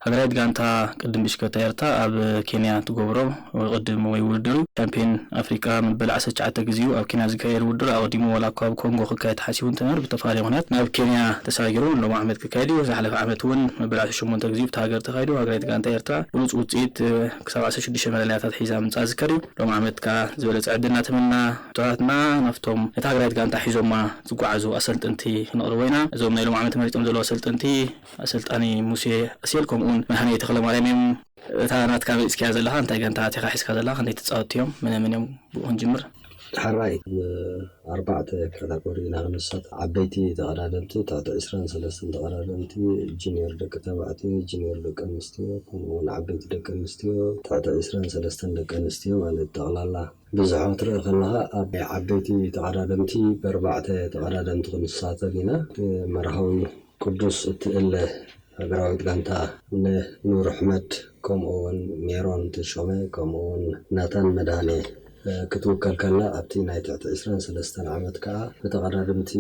ሃገራዊት ጋንታ ቅድም ብሽክለታ ኤርትራ ኣብ ኬንያ ትገብሮ ቅድም ወይ ውድድር እዩ። ቻምፒዮን ኣፍሪቃ መበል ዓሰርተ ትሽዓተ ግዜኡ ኣብ ኬንያ ዝካየድ ውድድር ኣቐዲሙ ዋላ እኳ ኣብ ኮንጎ ክካየድ ተሓሲቡ እንተነር ብተፈላለየ ምኽንያት ናብ ኬንያ ተሳጊሩ ሎም ዓመት ክካየድ እዩ። ዝሓለፈ ዓመት እውን መበል ዓሰርተ ሸሞንተ ግዜኡ ብቲ ሃገር ተኻይዱ። ሃገራዊት ጋንታ ኤርትራ ብሉፅ ውፅኢት ክሳብ ዓሰርተ ሽዱሽተ መዳልያታት ሒዛ ምምፃእ ዝከር እዩ። ሎም ዓመት ከዓ ዝበለፀ ዕድል እናተመና ቱራትና ናፍቶም ነታ ሃገራዊት ጋንታ ሒዞማ ዝጓዓዙ ኣሰልጥንቲ ክነቕርቦ ኢና። እዞም ናይ ሎም ዓመት መሪፆም ዘለዉ ኣሰልጥንቲ ኣሰልጣኒ ሙሴ ኣስየል ከምኡውን መድሃኔ ተኽለ ማርያም እዮም። እታ ናትካ መሪፅካያ ዘለኻ እንታይ ጋንታ ኣቲኻ ሒዝካ ዘለኻ ክንደይ ተፃወትቲ እዮም? መነ መን እዮም? ብኡ ክንጅምር። ሓራይ ኣርባዕተ ካታጎሪ ኢና ክንሳተፍ። ዓበይቲ ተቐዳደምቲ፣ ትሕቲ ዕስራን ሰለስተን ተቐዳደምቲ፣ ጂኒየር ደቂ ተባዕትዮ፣ ጂኒየር ደቂ ኣንስትዮ፣ ከምኡውን ዓበይቲ ደቂ ኣንስትዮ፣ ትሕቲ ዕስራን ሰለስተን ደቂ ኣንስትዮ ማለት ጠቕላላ ብዝሒ ክትርኢ ከለኻ ኣብ ዓበይቲ ተቐዳደምቲ ብኣርባዕተ ተቐዳደምቲ ክንሳተፍ ኢና። መርሃዊ ቅዱስ እትእል ሃገራዊት ጋንታ ንኑር ኣሕመድ ከምኡ እውን ሜሮን ተሾመ ከምኡ እውን ናታን መድሃኔ ክትውከል ከላ ኣብቲ ናይ ትሕቲ ዕስራን ሰለስተን ዓመት ከዓ ብተቐዳደምቲ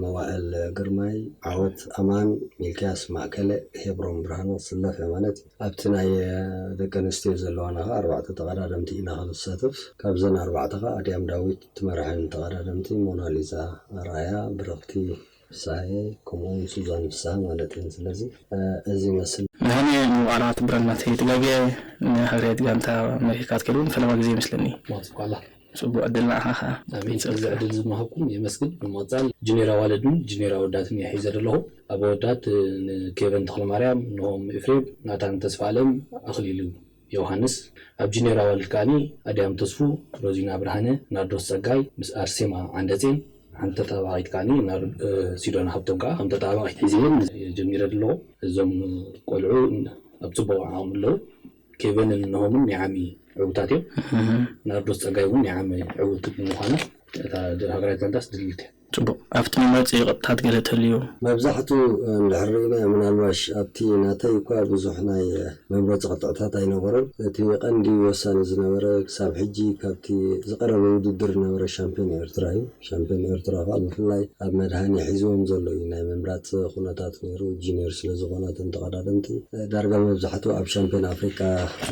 መዋእል ግርማይ፣ ዓወት ኣማን፣ ሚልክያስ ማእከለ፣ ሄብሮን ብርሃኑ ክትስለፍ እያ ማለት እዩ። ኣብቲ ናይ ደቂ ኣንስትዮ ዘለዋና ከዓ ኣርባዕተ ተቐዳደምቲ ኢና ክንሳተፍ። ካብዘን ኣርባዕተ ከዓ ኣድያም ዳዊት ትመርሐን ተቐዳደምቲ ሞናሊዛ ኣርኣያ፣ ብረኽቲ ፍስሃየ ከምኡውን ሱዛን ፍስሃ ማለት እየን። ስለዚ እዚ ይመስል። መድሃኔ ንባዕላ ትብረና ተይትጋግየ ንሃገራዊት ጋንታ መሪሕካ ትከይድ እውን ፈለማ ግዜ ይመስለኒ። ማጽቋላ። ጽቡቕ ዕድል ንዓኻ ኸኣ። ኣሜን። እዚ ዕድል ዝመሃብኩም የመስግን። ብምቕጻል ጅኔር ኣዋልድን ጅኔር ኣወዳትን እየ ሒዘ ዘለኹ። ኣብ ኣወዳት ንኬቨን ተኽለማርያም፣ ንሆም ኤፍሬም፣ ናታን ተስፋኣለም፣ ኣኽሊሉ ዮሃንስ፣ ኣብ ጅኔር ኣዋልድ ከኣኒ ኣድያም ተስፉ፣ ሮዚና ብርሃነ፣ ናርዶስ ጸጋይ ምስ ኣርሴማ ዓንደጼን፣ ሓንቲ ተጣባቒት ከኣኒ ናር-፣ እ፣ ሲዶና ሃብቶም ከኣ ከም ተጣባቒት ሒዘየን ጀሚረ ኣለኹ። እዞም ቆልዑ ኣብ ጽቡቕ ዓቕሚ ኣለዉ። ኬቨንን ንሆምን ናይ ዓሚ ዕዉታት እዮም። ናርዶስ ጸጋይ እውን ናይ ዓሚ ዕዉት ብምዃና እታ ሃገራዊት ጋንታስ ድልድልቲ እያ። ጽቡቕ። ኣብቲ መምረጺ ቅጥዕታት ገለ ተልዩ? መብዛሕቱ እንድሕር ርኢና ምናልባሽ ኣብቲ ናተይ እኳ ብዙሕ ናይ መምረጺ ቅጥዕታት ኣይነበረን። እቲ ቀንዲ ወሳኒ ዝነበረ ክሳብ ሕጂ ካብቲ ዝቐረበ ውድድር ዝነበረ ሻምፒዮን ኤርትራ እዩ። ሻምፒዮን ኤርትራ ከዓ ብፍላይ ኣብ መድሃኔ ሒዝዎም ዘሎ እዩ። ናይ ምምራጽ ኩነታት ነይሩ፣ ጂኒየር ስለ ዝኾነ እተን ተቐዳደምቲ ዳርጋ መብዛሕትኡ ኣብ ሻምፒዮን ኣፍሪቃ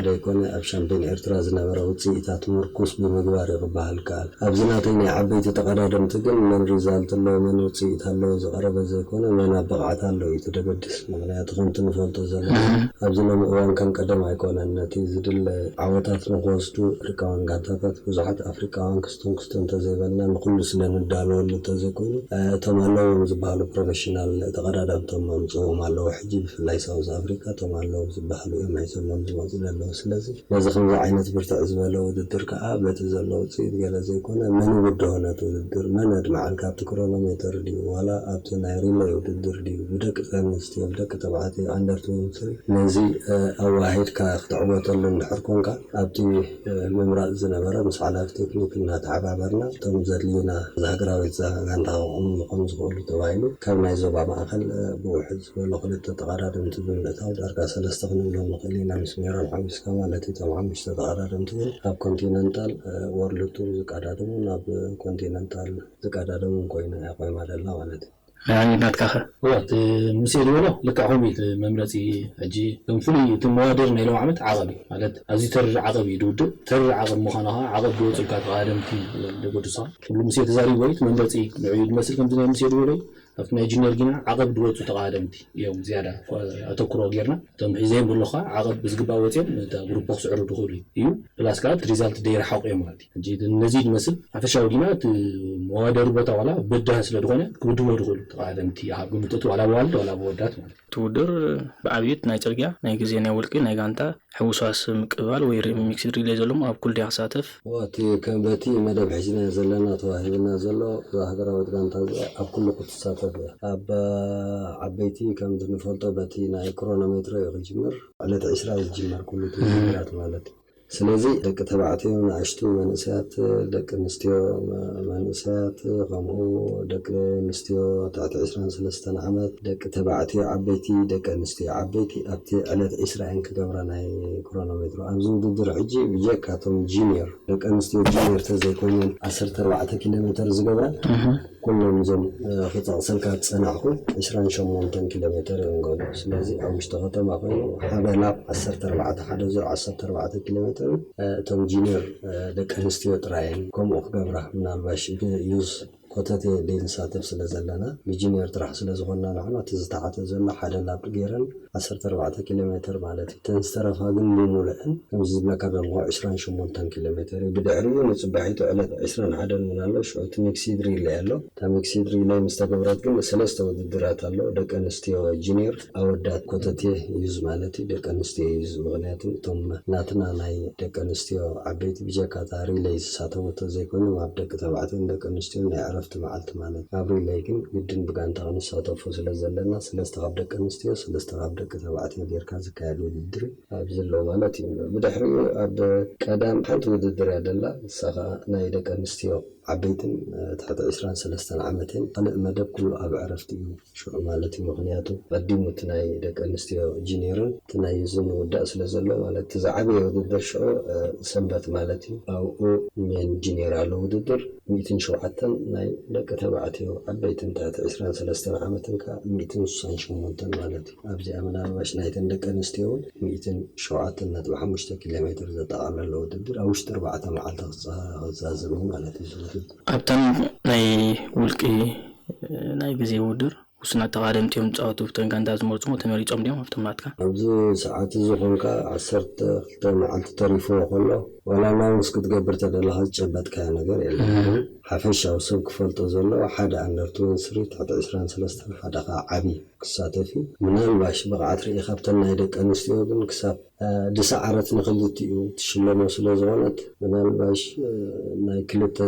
ዘይኮነ ኣብ ሻምፒዮን ኤርትራ ዝነበረ ውጽኢታት ምርኩስ ብምግባር እዩ ክበሃል ይከኣል። ኣብዚ ናተይ ናይ ዓበይቲ ተቐዳደምቲ ግን መን ሪዛልት ኣለዎ፣ መን ውጽኢት ኣለዎ ዝቐረበ ዘይኮነ መን ኣብ ብቕዓት ኣሎ እዩ እቲ ደገድስ። ምኽንያቱ ከምቲ ንፈልጦ ዘለና ኣብዚ ሎሚ እዋን ከም ቀደም ኣይኮነን። ነቲ ዝድለ ዓወታት ንክወስዱ ኣፍሪቃውያን ጋንታታት ብዙሓት ኣፍሪቃውያን ክስቱን ክስቱን እንተዘይበልና ንኩሉ ስለ ንዳለወሉ እንተዘይኮይኑ እቶም ኣለዎም ዝበሃሉ ፕሮፌሽናል ተቐዳደምቶም ኣምፅዎም ኣለዉ። ሕጂ ብፍላይ ሳውዝ ኣፍሪካ እቶም ኣለዉ ዝበሃሉ እዮም ሒዞሞም ዝመፁ ዘለዉ። ስለዚ ነዚ ከምዚ ዓይነት ብርትዕ ዝበለ ውድድር ከዓ በቲ ዘሎ ውፅኢት ገለ ዘይኮነ መን ይውድሆ ነቲ ውድድር መን ኣድመዓል ካብቲ ክሮኖሜተር ድዩ ዋላ ኣብቲ ናይ ሪለይ ውድድር ድዩ ብደቂ ኣንስትዮ ብደቂ ተባዕትዮ ኣንደር ትወንቲ ነዚ ኣዋሂድካ ክትዕወተሉ እንድሕር ኮንካ ኣብቲ ምምራፅ ዝነበረ ምስ ሓላፊ ቴክኒክ እናተሓባበርና እቶም ዘድልዩና እዛ ሃገራዊት ጋንታ ክኾኑ ከም ዝኽእሉ ተባሂሉ ካብ ናይ ዞባ ማእኸል ብውሕድ ዝበሉ ክልተ ተቐዳደምቲ ብምእታው ዳርጋ ሰለስተ ክንብሎም ንኽእል ኢና ምስ ሜሮን ሓዊስካ ማለት እዩ። እቶም ሓሙሽተ ተቐዳደምቲ እውን ኣብ ኮንቲነንታል ወርልድ ቱር ዝቀዳደሙ ናብ ኮንቲነንታል ዝቀዳደሙ ኮይና እያ ቆይማ ደላ ማለት እዩ። መድሃኒት ናትካ ኸ? እወ፣ እቲ ሙሴ ዝበሎ ልክዕ ከምኡ እዩ። እቲ መምረፂ ሕጂ ከም ፍሉይ እቲ መዋደር ናይ ሎም ዓመት ዓቐብ እዩ። ማለት ኣዝዩ ተሪር ዓቐብ እዩ ድውድእ። ተሪር ዓቐብ ምዃኑ ኸዓ ዓቐብ ድወፁልካ ተቐዳደምቲ ደገዱሳ። ኩሉ ሙሴ ተዛሪብዎ እዩ። እቲ መምረፂ ንዕኡ ድመስል ከምዚ ናይ ሙሴ ዝበሎ እዩ። ኣብቲ ናይ ጁኒየር ጊና ዓቐብ ድወፁ ተቐዳደምቲ እዮም ዝያዳ ኣተኩሮ ጌርና። እቶም ሒዘዮም ዘለኹ ኸዓ ዓቐብ ብዝግባእ ወፂኦም ነታ ግሩፕ ክስዕሩ ድኽእሉ እዩ። ፕላስ ከዓ እቲ ሪዛልት ደይረሓቑ እዮም ማለት እዩ። ሕጂ ነዚ ድመስል ሓፈሻዊ ዲና እቲ መዋደሪ ቦታ ዋላ በዳሂ ስለ ዝኾነ ክውድቦ ድኽእሉ ተቐዳደምቲ ኣብ ግምት እቲ ዋላ ብዋልድ ዋላ ብወዳት ማለት እዩ። እቲ ውድድር ብዓብይት ናይ ፅርግያ፣ ናይ ግዜ፣ ናይ ውልቂ፣ ናይ ጋንታ፣ ሕውስዋስ ምቅብባል ወይ ሪ-፣ ሚክስድ ሪሌ ዘለዎም ኣብ ኩሉ ድያ ክሳተፍ? እወ፣ እቲ ከም በቲ መደብ ሒዝና ዘለና ተዋሂብና ዘሎ እዛ ሃገራዊት ጋንታ እዚኣ ኣብ ኩሉ ክትሳተፍ እያ። ኣብ ዓበይቲ ከም ንፈልጦ በቲ ናይ ክሮኖሜትሮ እዩ ክጅምር። ዕለት ዕስራ ዝጅመር ኩሉ እቲ ውድድራት ማለት እዩ። ስለዚ ደቂ ተባዕትዮ ንኣሽቱ መንእሰያት፣ ደቂ ኣንስትዮ መ-፣ መንእሰያት፣ ከምኡ ደቂ ኣንስትዮ ትሕቲ ዕስራን ሰለስተን ዓመት፣ ደቂ ተባዕትዮ ዓበይቲ፣ ደቂ ኣንስትዮ ዓበይቲ ኣብቲ ዕለት ዕስራ እየን ክገብራ ናይ ክሮኖሜትሮ። ኣብዚ ውድድር ሕጂ ብጀካ እቶም ጂኒየር፣ ደቂ ኣንስትዮ ጂኒየር ተዘይኮይነን ዓሰርተ ኣርባዕተ ኪሎ ሜትር ዝገብራ፣ ኩሎም እዞም፣ እ፣ ክጠቕሰልካ ዝጸናሕኩ ዕስራን ሸሞንተን ኪሎ ሜትር እዮም ገሉ። ስለዚ ኣብ ውሽጢ ከተማ ኮይኑ ሓደ ላፕ ዓሰርተ ኣርባዕተ፣ ሓደ ዙር ዓሰርተ ኣርባዕተ ኪሎ ሜትር፣ እ፣ እቶም ጂኒየር፣ እ፣ ደቂ ኣንስትዮ ጥራይ እየን ከምኡ ክገብራ። ምናልባሽ ብዩዝ ኮተቴ ዘይንሳተፍ ስለ ዘለና፣ ብጂኒየር ጥራሕ ስለ ዝኾንና ንሕና፣ እቲ ዝተሓተ ዘሎ ሓደ ላፕ ገይረን ዓሰርተ ኣርባዕተ ኪሎ ሜትር ማለት እዩ። እተን ዝተረፋ ግን ብሙሉአን ከምዚ ዝብለካ ዘለኹ ዕስራን ሸሞንተን ኪሎ ሜትር እዩ። ብድሕሪኡ ንጽባሒቱ ዕለት ዕስራን ሓደን እውን ኣሎ። ሽዑ እቲ ሚክሲድ ሪለይ ኣሎ። እታ ሚክሲድ ሪለይ ምስ ተገብረት ግን ሰለስተ ውድድራት ኣሎ። ደቂ ኣንስትዮ ጂኒየር፣ ኣወዳት ኮተቴ ዩዝ ማለት እዩ። ደቂ ኣንስትዮ ዩዝ ምኽንያቱ እቶም ናትና ናይ ደቂ ኣንስትዮ ዓበይቲ ብጀካ እታ ሪለይ ዝሳተፉ ተዘይኮይኖም ኣብ ደቂ ተባዕትዮን ደቂ ኣንስትዮን ናይ ዕረፍቲ መዓልቲ ማለት እዩ። ኣብ ሪለይ ግን ግድን ብጋንታ ክንሳተፎ ስለ ዘለና ሰለስተ ካብ ደቂ ኣንስትዮ ሰለስተ ካብ ደቂ ተባዕትዮ ጌርካ ዝካየድ ውድድር እዩ ኣብዚ ዘሎ ማለት እዩ። ብድሕሪኡ ኣብ ቀዳም ሓንቲ ውድድር እያ ደላ፣ ንሳ ኸኣ ናይ ደቂ ኣንስትዮ ዓበይትን፣ እ፣ ትሕቲ ዕስራን ሰለስተን ዓመትን። ካልእ መደብ ኩሉ ኣብ ዕረፍቲ እዩ ሽዑ ማለት እዩ። ምኽንያቱ ቀዲሙ እቲ ናይ ደቂ ኣንስትዮ ጂኒየርን እቲ ናይ እዝን ውዳእ ስለ ዘሎ ማለት እቲ ዝዓበየ ውድድር ሽዑ፣ እ፣ ሰንበት ማለት እዩ። ኣብኡ ሜን ጂኒየር ኣሎ ውድድር፣ ሚእትን ሸውዓተን ናይ ደቂ ተባዕትዮ ዓበይትን ትሕቲ ዕስራን ሰለስተን ዓመትን ከኣ ሚእትን ስሳን ሸሞንተን ማለት እዩ። ኣብዚኣ ምናልባሽ ናይተን ደቂ ኣንስትዮ እውን ሚእትን ሸውዓተን ነጥቢ ሓሙሽተ ኪሎ ሜትር ዘጠቓለለ ውድድር ኣብ ውሽጢ ኣርባዕተ መዓልቲ ክዛ-፣ ክዛዘም እዩ ማለት እዩ እዚ ውድድር። ኣብተን ናይ ውልቂ ናይ ግዜ ውድድር ውሱናት ተቓደምቲ እዮም ዝጻወቱ። እተን ጋንታ ዝመርጽዎ ተመሪጾም ድዮም ኣብቶም ናትካ? ኣብዚ ሰዓት እዚ ኾንካ ዓሰርተ ክልተ መዓልቲ ተሪፍዎ ከሎ፣ ዋላ ኣናውንስ ክትገብር ተደለኻ ዝጨበጥካዮ ነገር የለን። እህ። ሓፈሻዊ ሰብ ክፈልጦ ዘለዎ ሓደ ኣንደር ትወንቲ ስሪ ትሕቲ ዕስራን ሰለስተን፣ ሓደ ኸዓ ዓቢ ክሳተፍ እዩ። ምናልባሽ ብቕዓት ርኢኻ ኣብተን ናይ ደቂ ኣንስትዮ ግን ክሳብ፣ እ፣ ዝሰዓረት ንኽልቲኡ ትሽለሞ ስለ ዝኾነት፣ ምናልባሽ፣ እ፣ ናይ ክልተ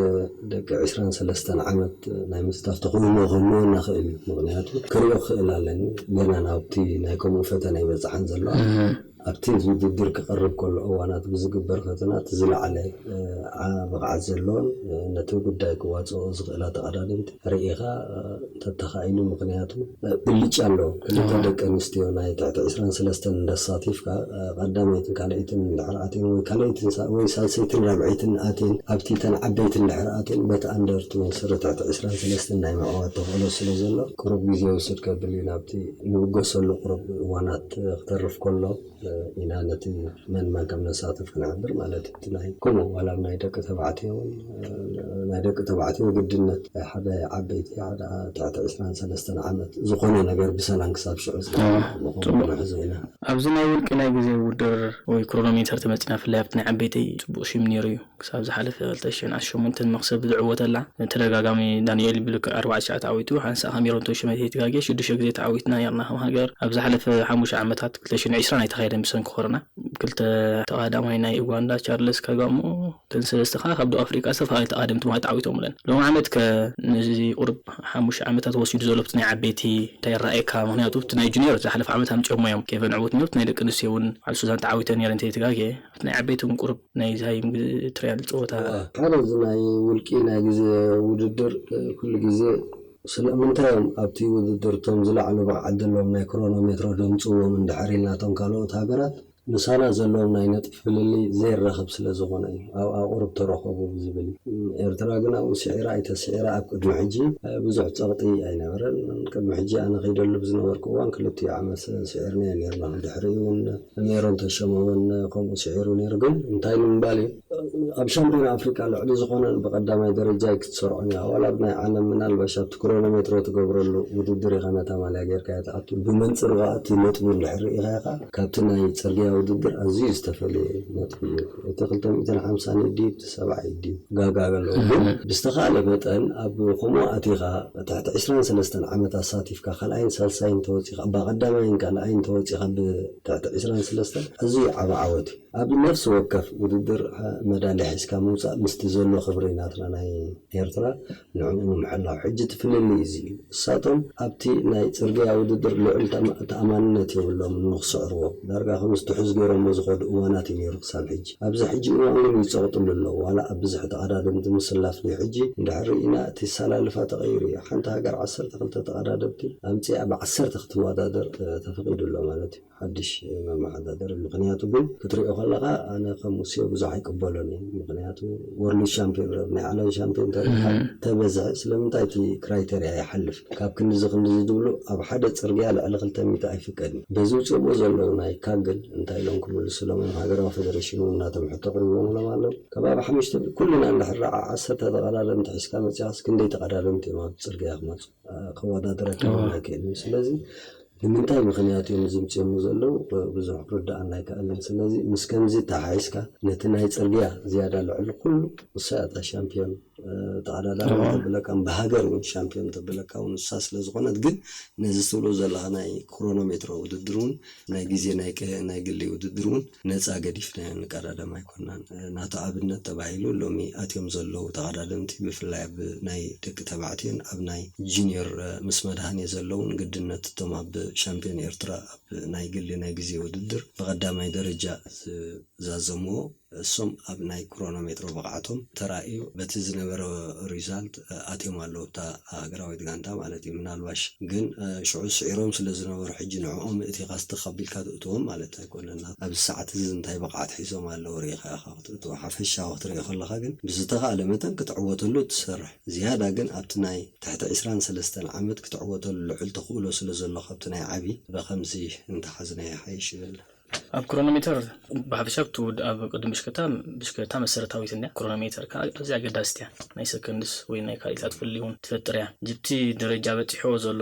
ደቂ ዕስራን ሰለስተን ዓመት ናይ ምስታፍ ተኽእሎ ክህልወና ይኽእል እዩ። ምኽንያቱ ክሪኦ ክኽእል ኣለኒ፣ ገና ናብቲ ናይ ከምኡ ፈተና ኣይበጽሓን ዘለዋ። እህ። ኣብቲ ውድድር ክቐርብ ከሎ እዋናት ብዝግበር ፈተና እቲ ዝለዓለ፣ እ፣ ዓ-፣ ብቕዓት ዘለዎን፣ እ፣ ነቲ ጉዳይ ክዋጽኦ ዝኽእላ ተቐዳደምቲ ርኢኻ፣ እ፣ እንተተኻኢሉ፣ ምኽንያቱ፣ እ፣ ብልጫ ኣለዎ። ክልተ ኣዎ። ደቂ ኣንስትዮ ናይ ትሕቲ ዕስራን ሰለስተን እንዳሳቲፍካ፣ እ፣ ቀዳመይትን ካልኣይትን እንድሕር ኣትየን ወይ ካልኣይትን ሳ-፣ ወይ ሳልሰይትን ራብዐይትን ኣትየን ኣብቲ እተን ዓበይቲ እንድሕር ኣትየን በቲ ኣንደር ትወንቲ ስሪ ትሕቲ ዕስራን ሰለስተን ናይ ምዕዋት ተኽእሎ ስለ ዘሎ ቁሩብ ግዜ ይወስድ ከብል እዩ ናብቲ ንብገሰሉ ቁሩብ እዋናት፣ እ፣ ክተርፍ ከሎ። ኢና ነቲ መን መን ከም ነሳትፍ ክንሕብር ማለት እዩ። እቲ ናይ ከምኡ ዋላ ናይ ደቂ ተባዕትዮ እውን፣ ናይ ደቂ ተባዕትዮ ግድነት ሓደ ዓበይቲ ሓደ ትሕቲ ዕስራን ሰለስተን ዓመት ዝኾነ ነገር ብሰላም ክሳብ ሽዑ ዝገብር ኣዎ፣ ምዃኑ ጽቡቕ። ክንሕዞ ኢና። ኣብዚ ናይ ውልቂ ናይ ግዜ ውድድር ወይ ክሮኖሜተር ተመጺና፣ ብፍላይ ኣብቲ ናይ ዓበይቲ ጽቡቕ ሽም ነይሩ እዩ። ክሳብ ዝሓለፈ ክልተ ሽሕን ዓሰርተ ሸሞንተን መኽሰብ ዝዕወተላ ተደጋጋሚ ዳንኤል ብልክዕ ኣርባዕተ ግዜ ተዓዊቱ፣ ሓንሳእ ከኣ ሜሮን ተሾመ ተይተጋግየ ሽዱሽተ ግዜ ተዓዊትና ነርና ከም ሃገር። ኣብ ዝሓለፈ ሓሙሽተ ዓመታት ክልተ ሽሕን ዕስራን ኣይተኻየደን ብሰንኪ ኮሮና። ክልተ ተቐዳማይ ናይ ኡጋንዳ ቻርለስ ካጋሞ፣ እተን ሰለስተ ከኣ ካብ ደቡብ ኣፍሪቃ ዝተፈላለዩ ተቐዳደምቲ ምዃን ተዓዊቶምለን። ሎሚ ዓመት ከ ነዚ ቁሩብ ሓሙሽተ ዓመታት ወሲዱ ዘሎ ኣብቲ ናይ ዓበይቲ እንታይ ይረኣየካ? ምኽንያቱ ኣብቲ ናይ ጁኒየር ዝሓለፈ ዓመት ኣምጺኦሞ እዮም ኬቨን ዕዉት ነይሩ፣ ኣብቲ ናይ ደቂ ኣንስትዮ እውን በዓል ሱዛን ተዓዊተን ነይረን እንተይተጋግየ። ኣብቲ ናይ ዓበይቲ እውን ቁሩብ ናይ ዛይም ግ-፣ ትርያል ጸወታ። እዋ፣ ሓደ እዚ ናይ ውልቂ ናይ ግዜ ውድድር፣ እ፣ ኩሉ ግዜ ስለምንታይ እዮም ኣብቲ ውድድር እቶም ዝለዓሉ ብቕዓት ዘለዎም ናይ ክሮኖሜትሮ ደምጽዎም እንድሕር ኢልና እቶም ካልኦት ሃገራት ምሳና ዘለዎም ናይ ነጥቢ ፍልልይ ዘይራኸብ ስለ ዝኾነ እዩ። ኣብኣ ቁሩብ ተረኸቡ ብዝብል እዩ። ኤርትራ ግን ኣብኡ ስዒራ ኣይተስዒራ ኣብ ቅድሚ ሕጂ፣ እ፣ ብዙሕ ጸቕጢ ኣይነበረን። ቅድሚ ሕጂ ኣነ ከይደሉ ብዝነበርኩ እዋን ክልቲኡ ዓመት ስዒርናዮ ነይርና። ድሕሪኡ እውን ሜሮን ተሾመ እውን ከምኡ ስዒሩ ነይሩ። ግን እንታይ ንምባል እዩ፣ ኣብ ሻምፒዮን ኣፍሪቃ ልዕሊ ዝኾነ ብቐዳማይ ደረጃ ኣይክትሰርዖን እያ። ዋላ ኣብ ናይ ዓለም ምናልባሽ ኣብቲ ክሮኖሜትሮ ትገብረሉ ውድድር ኢኻ ነታ ማልያ ጌርካ እያ ትኣቱ። ብመንጽር ከኣ እቲ ነጥቢ እንድሕር ርኢኻ ኢኻ፣ ካብቲ ናይ ጽርግያ ውድድር ኣዝዩ ዝተፈለየ ነጥቢ እዩ። እቲ ክልተ ሚእትን ሓምሳን እዩ ድዩ፣ እቲ ሰብዓ እዩ ድዩ፣ ጋጋ ኣለዎ። ግን ብዝተኻእለ መጠን ኣብ ከምኡ ኣቲኻ ትሕቲ ዕስራን ሰለስተን ዓመት ኣሳቲፍካ ካልኣይን ሳልሳይን ተወጺኻ፣ እባ ቀዳማይን ካልኣይን ተወጺኻ ብትሕቲ ዕስራን ሰለስተን ኣዝዩ ዓቢ ዓወት እዩ። ኣብ ነፍሲ ወከፍ ውድድር፣ እ፣ መዳልያ ሒዝካ ምውፃእ ምስቲ ዘሎ ክብሪ ናትና ናይ ኤርትራ ንዕኡ ንምሕላው። ሕጂ እቲ ፍልልይ እዚ እዩ። እሳቶም ኣብቲ ናይ ጽርግያ ውድድር ልዑል ተማ- ተኣማንነት የብሎምን ንክስዕርዎ። ዳርጋ ከምዚ ትሑዝ ገይሮሞ ዝኸዱ እዋናት እዩ ነይሩ ክሳብ ሕጂ። ኣብዚ ሕጂ እዋን ግን ይጸቕጥሉ ኣለዉ። ዋላ ኣብ ብዝሒ ተቐዳደምቲ ምስላፍ ድዩ ሕጂ እንድሕር ርኢና እቲ ኣሰላልፋ ተቐይሩ እዩ። ሓንቲ ሃገር ዓሰርተ ክልተ ተቐዳደምቲ ኣምጺኣ ብዓሰርተ ክትወዳደር እ፣ ተፈቒዱ ኣሎ ማለት እዩ። ሓድሽ መመሓዳደሪ። ምኽንያቱ ግን ክትሪኦ ከለኻ ኣነ ከም ሙሴ ብዙሕ ኣይቅበሎን እየ። ምኽንያቱ ወርልድ ሻምፒዮን ረብ ናይ ዓለም ሻምፒዮን ተሪኻ ተበዝሐ ስለምንታይ እቲ ክራይተርያ ይሓልፍ? ካብ ክንድዚ ክንድዚ ዝብሉ ኣብ ሓደ ጽርግያ ልዕሊ ክልተ ሚእቲ ኣይፍቀድን። በዚ ውፅእዎ ዘለዉ ናይ ካግል እንታይ ኢሎም ክምልሱ ኢሎም እዮም? ሃገራዊ ፌደሬሽን እውን እናቶም ሕቶ ቅሪቦምሎም ኣለዉ። ከባቢ ሓሙሽተ ኩልና እንድሕር ዓሰርተ ተቐዳደምቲ ሒዝካ መፂኻስ ክንደይ ተቐዳደምቲ እዮም ኣብ ጽርግያ ክመፁ? ክወዳደረካ ኣይክእልን። ስለዚ ንምንታይ ምኽንያት እዮም ዝምፅዮሞ ዘለዉ ብዙሕ ክርዳኣና ኣይከኣልን። ስለዚ ምስ ከምዚ ተሓሒዝካ ነቲ ናይ ፅርግያ ዝያዳ ልዕሊ ኩሉ ንሳ እያ እታ ሻምፒዮን ተቐዳዳሪ ተብለካ ብሃገር እውን ሻምፒዮን ተብለካ እውን ንሳ ስለ ዝኾነት ግን ነዚ ትብሎ ዘለኻ ናይ ክሮኖሜትሮ ውድድር እውን ናይ ግዜ ናይ ግሊ ውድድር እውን ነፃ ገዲፍና ንቀዳደም ኣይኮናን። ናቱ ኣብነት ተባሂሉ ሎሚ ኣትዮም ዘለዉ ተቐዳደምቲ ብፍላይ ኣብ ናይ ደቂ ተባዕትዮን ኣብ ናይ ጁኒዮር ምስ መድሃኔ ዘለውን ግድነት እቶም ኣብ ሻምፒዮን ኤርትራ ኣብ ናይ ግሊ ናይ ግዜ ውድድር ብቐዳማይ ደረጃ ዝዛዘምዎ እሶም ኣብ ናይ ክሮኖሜትሮ ብቕዓቶም ተራእዩ በቲ ዝነበረ ሪዛልት ኣትዮም ኣለዉ እታ ሃገራዊት ጋንታ ማለት እዩ። ምናልባሽ ግን ሽዑ ስዒሮም ስለ ዝነበሩ ሕጂ ንዕኦም እቲ ካስትኽ ኣቢልካ ትእትዎም ማለት ኣይኮነን። ኣብዚ ሰዓት እዚ እንታይ ብቕዓት ሒዞም ኣለዉ ርኢኻ ኢኻ ክትእትዎ ሓፈሻዊ ክትርኢ ከለኻ ግን ብዝተኻእለ መጠን ክትዕወተሉ ትሰርሕ። ዝያዳ ግን ኣብቲ ናይ ትሕቲ ዕስራን ሰለስተን ዓመት ክትዕወተሉ ልዑል ተኽእሎ ስለ ዘሎ ካብቲ ናይ ዓቢ በኸምዚ እንተሓዝናዮ ይሓይሽ ይብል። ኣብ ክሮኖሜተር ብሓፈሻ ክትውድ ኣብ ቅድም ብሽክለታ ብሽክለታ መሰረታዊት እንድያ። ክሮኖሜተር ከዓ ኣዝያ ኣገዳሲት እያ። ናይ ሰከንድስ ወይ ናይ ካልኢታት ፍልልይ እውን ትፈጥር እያ። ጅብቲ ደረጃ በፂሕዎ ዘሎ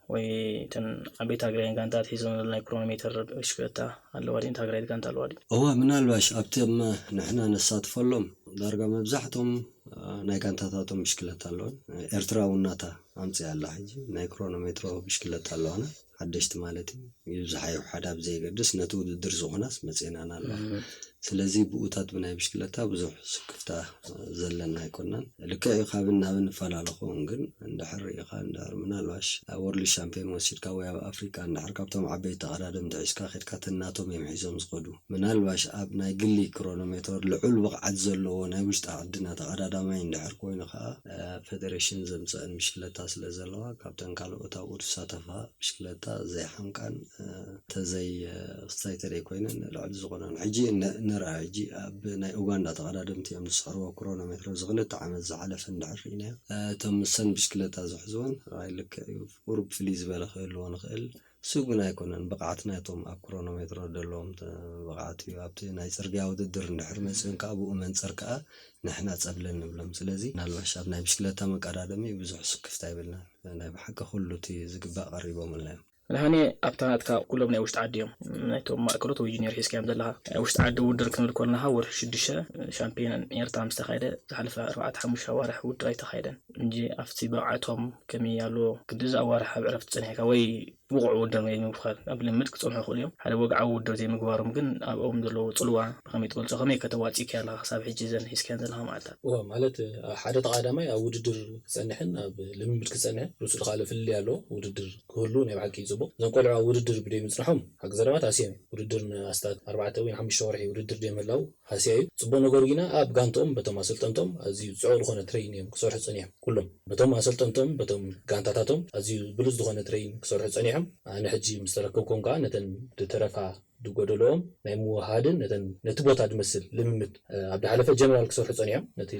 ወይ እተን ዓበይቲ ሃገራውያን ጋንታት ሒዞም ዘሎ ናይ ክሮኖሜተር ብሽክለታ ኣለዋ ድዩ? እታ ሃገራዊት ጋንታ ኣለዋ ድዩ? እዋ ምናልባሽ ኣብቶም ንሕና ነሳትፈሎም ዳርጋ መብዛሕቶም ናይ ጋንታታቶም ብሽክለታ ኣለወን። ኤርትራ እውን ናታ ኣምፅያ ኣላ ሕጂ ናይ ክሮኖሜትሮ ብሽክለታ ኣለዋና ሓደሽቲ ማለት እዩ። ይብዝሓ ይውሓዳ ብዘየገድስ ነቲ ውድድር ዝኾናስ መፅኤናን ኣለዋ። ስለዚ ብኡታት ብናይ ብሽክለታ ብዙሕ ስክፍታ ዘለና ኣይኮናን። ልክዕ እዩ ካብን ናብን ንፈላለ ኸውን ግን እንድሕር ርኢኻ እንድሕር ምናልባሽ ኣብ ወርልድ ሻምፒዮን ወሲድካ ወይ ኣብ ኣፍሪካ እንድሕር ካብቶም ዓበይቲ ተቐዳደምቲ ሒዝካ ከድካ ተናቶም እዮም ሒዞም ዝኸዱ። ምናልባሽ ኣብ ናይ ግሊ ክሮኖሜትር ልዑል ብቕዓት ዘለዎ ናይ ውሽጢ ዓድና ተቐዳዳማይ እንድሕር ኮይኑ ከዓ ፌደሬሽን ዘምፀአን ብሽክለታ ስለ ዘለዋ ካብተን ካልኦት ኣብኡ ዝሳተፋ ብሽክለታ ዘይሓምቃን ተዘይ ስታይተደይ ኮይነን ልዕሊ ዝኾነን ሕጂ ንርኣ። ሕጂ ኣብ ናይ ኡጋንዳ ተቐዳደምቲ እዮም ዝስዕርዎ ክሮኖሜትር ኣብዚ ክልተ ዓመት ዝሓለፈ እንድሕር ርኢናዮ እቶም ምሰን ብሽክለታ ዝሕዝወን ራይ ልክዕ እዩ። ቁሩብ ፍልይ ዝበለ ክህልዎ ንኽእል እሱ ግን ኣይኮነን። ብቕዓት ናይቶም ኣብ ክሮኖሜትሮ ዘለዎም ብቕዓት እዩ። ኣብቲ ናይ ፅርግያ ውድድር እንድሕር መፅእን ከዓ ብኡ መንፅር ከዓ ንሕና ጸብለል ንብሎም። ስለዚ ምናልባሽ ኣብ ናይ ብሽክለታ መቀዳደሚ ብዙሕ ስክፍታ የብልናን። ናይ ብሓቂ ኩሉ እቲ ዝግባእ ቀሪቦምልና እዮም። ንሓኔ ኣብታ ናትካ ኩሎም ናይ ውሽጢ ዓዲ እዮም። ናይቶም ማእከሎት ወይ ጁኒየር ሒዝካዮም ዘለኻ ናይ ውሽጢ ዓዲ ውድድር ክንብል ከለና ወርሒ ሽዱሽተ ሻምፒዮን ኤርትራ ምስ ተኻየደ ዝሓለፈ ኣርባዕተ ሓሙሽተ ኣዋርሕ ውድድር ኣይተኻየደን እንጂ ኣብቲ ብቕዓቶም ከመይ ኣሎ ክንድዚ ኣዋርሕ ኣብ ዕረፍቲ ጸኒሕካ ወይ ብቑዕ ውድድር ናይ ምብኻል ኣብ ልምድ ክጸንሑ ይኽእሉ እዮም። ሓደ ወግዓዊ ውድድር ዘይምግባሮም ግን ኣብኦም ዘለዎ ጽልዋ ብኸመይ ትገልጾ? ከመይ ከተዋጺእካዮ ኣለኻ ክሳብ ሕጂ እዘን ሒዝካየን ዘለኻ መዓልታት? እወ፣ ማለት ሓደ ተቐዳዳማይ ኣብ ውድድር ክጸንሕን ኣብ ልምምድ ክጸንሕን ርእሱ ዝኸኣለ ፍልልይ ኣለዎ። ውድድር ክህሉ ናይ ብሓቂ እዩ ጽቡቕ። እዞም ቆልዑ ኣብ ውድድር ብደይ ምጽንሖም ሓቂ ዘረባ ተሃስዮም እዮም። ውድድር ንኣስታት ኣርባዕተ ወይ ሓሙሽተ ወርሒ ውድድር ደይ ምህላው ሃስያ እዩ። ጽቡቕ ነገሩ ግና ኣብ ጋንትኦም በቶም ኣሰልጠንቶም ኣዝዩ ጽዑቕ ዝኾነ ትሬይን እዮም ክሰርሑ ጸኒሖም። ኩሎም በቶም ኣሰልጠንቶም በቶም ጋንታታቶም ኣዝዩ ብሉጽ ዝኾነ ትሬይን ክሰርሑ ጸኒሖም። ኣነ ሕጂ ምስ ተረከብኩም ከኣ ነተን ዝተረፋ ድጎደልኦም ናይ ምውሃድን ነተን ነቲ ቦታ ድመስል ልምምድ ኣብ ድሓለፈ ጀነራል ክሰርሑ ጸኒሖም ነቲ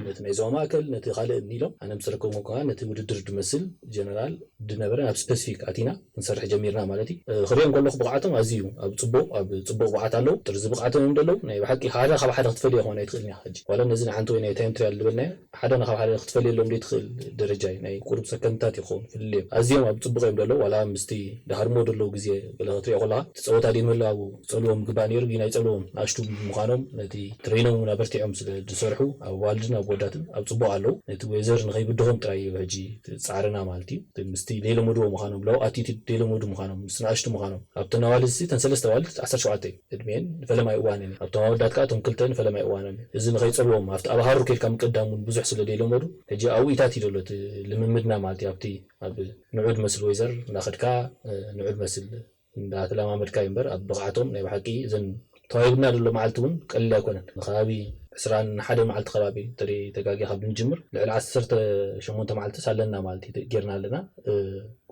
ነቲ ናይ ዞባ ማእከል ነቲ ካልእ ኢሎም ኣነ ምስ ተረከብኩም ከኣ ነቲ ውድድር ድመስል ጀነራል ድነበረ ናብ ስፐሲፊክ ኣቲና ክንሰርሕ ጀሚርና ማለት እዩ። ክሪኦም ከለኹ ብቕዓቶም ኣዝዩ ኣብ ጽቡቕ ኣብ ጽቡቕ ብቕዓት ኣለዉ። ጥርዚ ብቕዓቶም እዮም ዘለዉ። ናይ ብሓቂ ሓደ ካብ ሓደ ክትፈልዮ ከሆነ ኣይትኽእልን ኢኻ ሕጂ ዋላ ነዚ ንሓንቲ ወይ ናይ ታይም ትሪያል ዝበልናዮ ሓደ ንካብ ሓደ ክትፈልየሎም ዘይትኽእል ደረጃ እዩ። ናይ ቁሩብ ሰከንድታት ይኸውን ፍልልዮም ኣዝዮም ኣብ ጽቡቕ እዮም ዘለዉ። ዋላ ምስቲ ድሃርሞ ዘለዉ ግዜ ገለ ክትሪኦ ከለኻ እቲ ጸወታ ድምህላው ክጸልዎም ግባእ ነይሩ፣ ግን ኣይጸልዎም። ንኣሽቱ ብምዃኖም ነቲ ትሬኖም እውን ኣበርቲዖም ስለ ዝሰርሑ ኣብ ኣዋልድን ኣብ ወዳትን ኣብ ጽቡቕ ኣለዉ። ነቲ ዌዘር ንኸይብድሆም ጥራይ እዩ ሕጂ ጻዕርና ማለት እዩ። ምስቲ ደይለመድዎ ምዃኖም፣ ሎው ኣቲቲድ ደይለመዱ ምዃኖም፣ ምስ ንኣሽቱ ምዃኖም። ኣብተን ኣዋልድ እዚ፣ እተን ሰለስተ ኣዋልድ ዓሰርተ ሸውዓተ እዩ ዕድሜን ንፈለማይ እዋንን እዩ። ኣብቶም ኣወዳት ከኣ እቶም ክልተ ንፈለማይ እዋንን እዩ። እዚ ንኸይጸልዎም ኣብቲ ኣብ ሃሩር ከይድካ ምቅዳም እውን ብዙሕ ስለ ደይለመዱ፣ ሕጂ ኣብኡታት እዩ ዘሎ እቲ ልምምድና ማለት እዩ። ኣብቲ ኣብ ንዑድ መስል ዌዘር እንዳኸድካ፣ እ፣ ንዑድ መስል እንዳተለማመድካ እዩ እምበር፣ ኣብ ብቕዓቶም ናይ ብሓቂ እዘን ተዋሂብና ዘሎ መዓልቲ እውን ቀሊል ኣይኮነን። ንከባቢ ዕስራን ሓደ መዓልቲ ከባቢ እንተደይ ተጋጊ ካብ ንጅምር፣ ልዕሊ ዓሰርተ ሸሞንተ መዓልትስ ኣለና ማለት እዩ ጌርና ኣለና። እ፣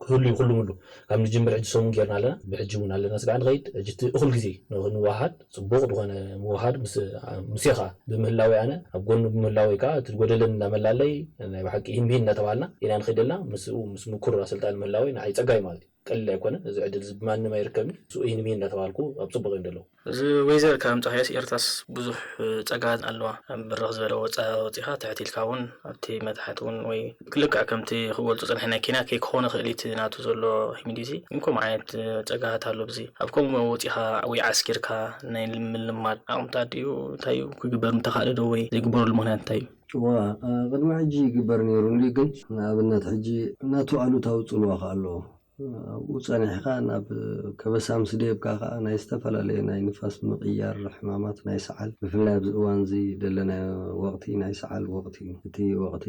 ክህሉ እዩ ኩሉ ሙሉ። ካብ ንጅምር ሕጂ ሰሙን ጌርና ኣለና። ብሕጂ እውን ኣለና ስጋዕ ንኸይድ። ሕጂ እቲ እኹል ግዜ ንክንወሃሃድ፣ ጽቡቕ ዝኾነ ምውሃድ ምስ፣ ሙሴኻ ብምህላወይ ኣነ ኣብ ጎኑ ብምህላወይ ከኣ እቲ ጎደለን እንዳመላለይ ናይ ብሓቂ ሂንቢን እንዳተባሃልና ኢና ንኸይድ ዘለና። ምስኡ ምስ ምኩር ኣሰልጣኒ ምህላወይ ንዓይ ጸጋይ ማለት እዩ። ቀሊል ኣይኮነን። እዚ ዕድል እዚ ብማንም ኣይርከብን። ስኡ ይህንሚ እንዳተባልኩ ኣብ ጽቡቕ እዮም ዘለዉ። እዚ ዌዘር ካብ ምጻእካስ ኤርትራስ ብዙሕ ጸጋት ኣለዋ። ኣብ ብርኽ ዝበለ ወጻ ወጺኻ ትሕት ኢልካ እውን ኣብቲ መታሕት እውን ወይ ክልክዕ ከምቲ ክገልጹ ጸንሐ ናይ ኬንያ ከይክኾነ ክእል እቲ ናቱ ዘሎ ሂሚዲቲ። ግን ከምኡ ዓይነት ጸጋት ኣሎ። ብዚ ኣብ ከምኡ ወጺኻ ወይ ዓስኪርካ ናይ ምልማድ ዓቕምታት ድዩ? እንታይ እዩ ክግበር ምተኻእለ ዶ ወይ ዘይግበረሉ ምኽንያት እንታይ እዩ? እዋ፣ ቅድሚ ሕጂ ይግበር ነይሩ እንድዩ፣ ግን ንኣብነት ሕጂ ናቱ ኣሉታዊ ጽልዋ ከኣ ኣለዎ። ኣብኡ ጸኒሕካ ናብ ከበሳ ምስ ደየብካ ከኣ ናይ ዝተፈላለየ ናይ ንፋስ ምቕያር ሕማማት ናይ ሰዓል፣ ብፍላይ ኣብዚ እዋን እዚ ዘለናዮ ወቕቲ ናይ ሰዓል ወቕቲ እዩ። እቲ ወቕቲ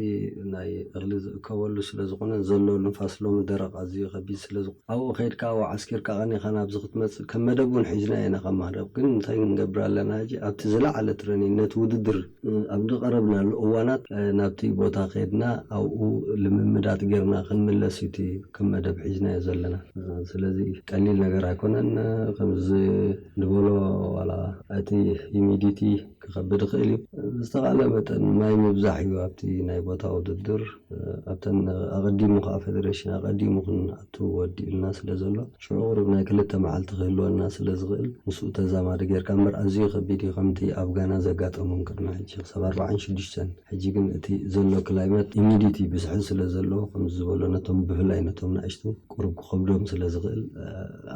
ናይ እኽሊ ዝእከበሉ ስለ ዝኾነ ዘሎ ንፋስ ሎሚ ደረቕ ኣዝዩ ከቢድ ስለ ዝኾነ ኣብኡ ከይድካ ኣብኡ ዓስኪርካ ቀኒኻ ናብዚ ክትመጽእ ከም መደብ እውን ሒዝናዮ ኢና ከም ማህደር። ግን እንታይ ክንገብር ኣለና ሕጂ ኣብቲ ዝለዓለ ትረኒን ነቲ ውድድር ኣብ ዝቐረብናሉ እዋናት ናብቲ ቦታ ከይድና ኣብኡ ልምምዳት ጌርና ክንምለስ እዩ እቲ ከም መደብ ሒዝናዮ ዘለና። ስለዚ ቀሊል ነገር ኣይኮነን። ከምዚ ንበሎ ዋላ እቲ ሂሚዲቲ ክኸብድ ይኽእል እዩ። ብዝተኻለ መጠን ማይ ምብዛሕ እዩ ኣብቲ ናይ ቦታ ውድድር። ኣብተን ኣቐዲሙ ከኣ ፌደሬሽን ኣቐዲሙ ክንኣቱ ወዲኡልና ስለ ዘሎ ሽዑ ቁሩብ ናይ ክልተ መዓልቲ ክህልወና ስለ ዝኽእል ምስኡ ተዛማዲ ጌርካ እምበር ኣዝዩ ከቢድ እዩ ከምቲ ኣብ ጋና ዘጋጠሞም ቅድሚ ሕጂ ክሳብ ኣርባዓን ሽዱሽተን። ሕጂ ግን እቲ ዘሎ ክላይመት ኢሚዲቲ ብዝሒ ስለ ዘለዎ ከምዚ ዝበሎ ነቶም ብፍላይ ነቶም ንኣሽቱ ቁሩብ ክኸብዶም ስለ ዝኽእል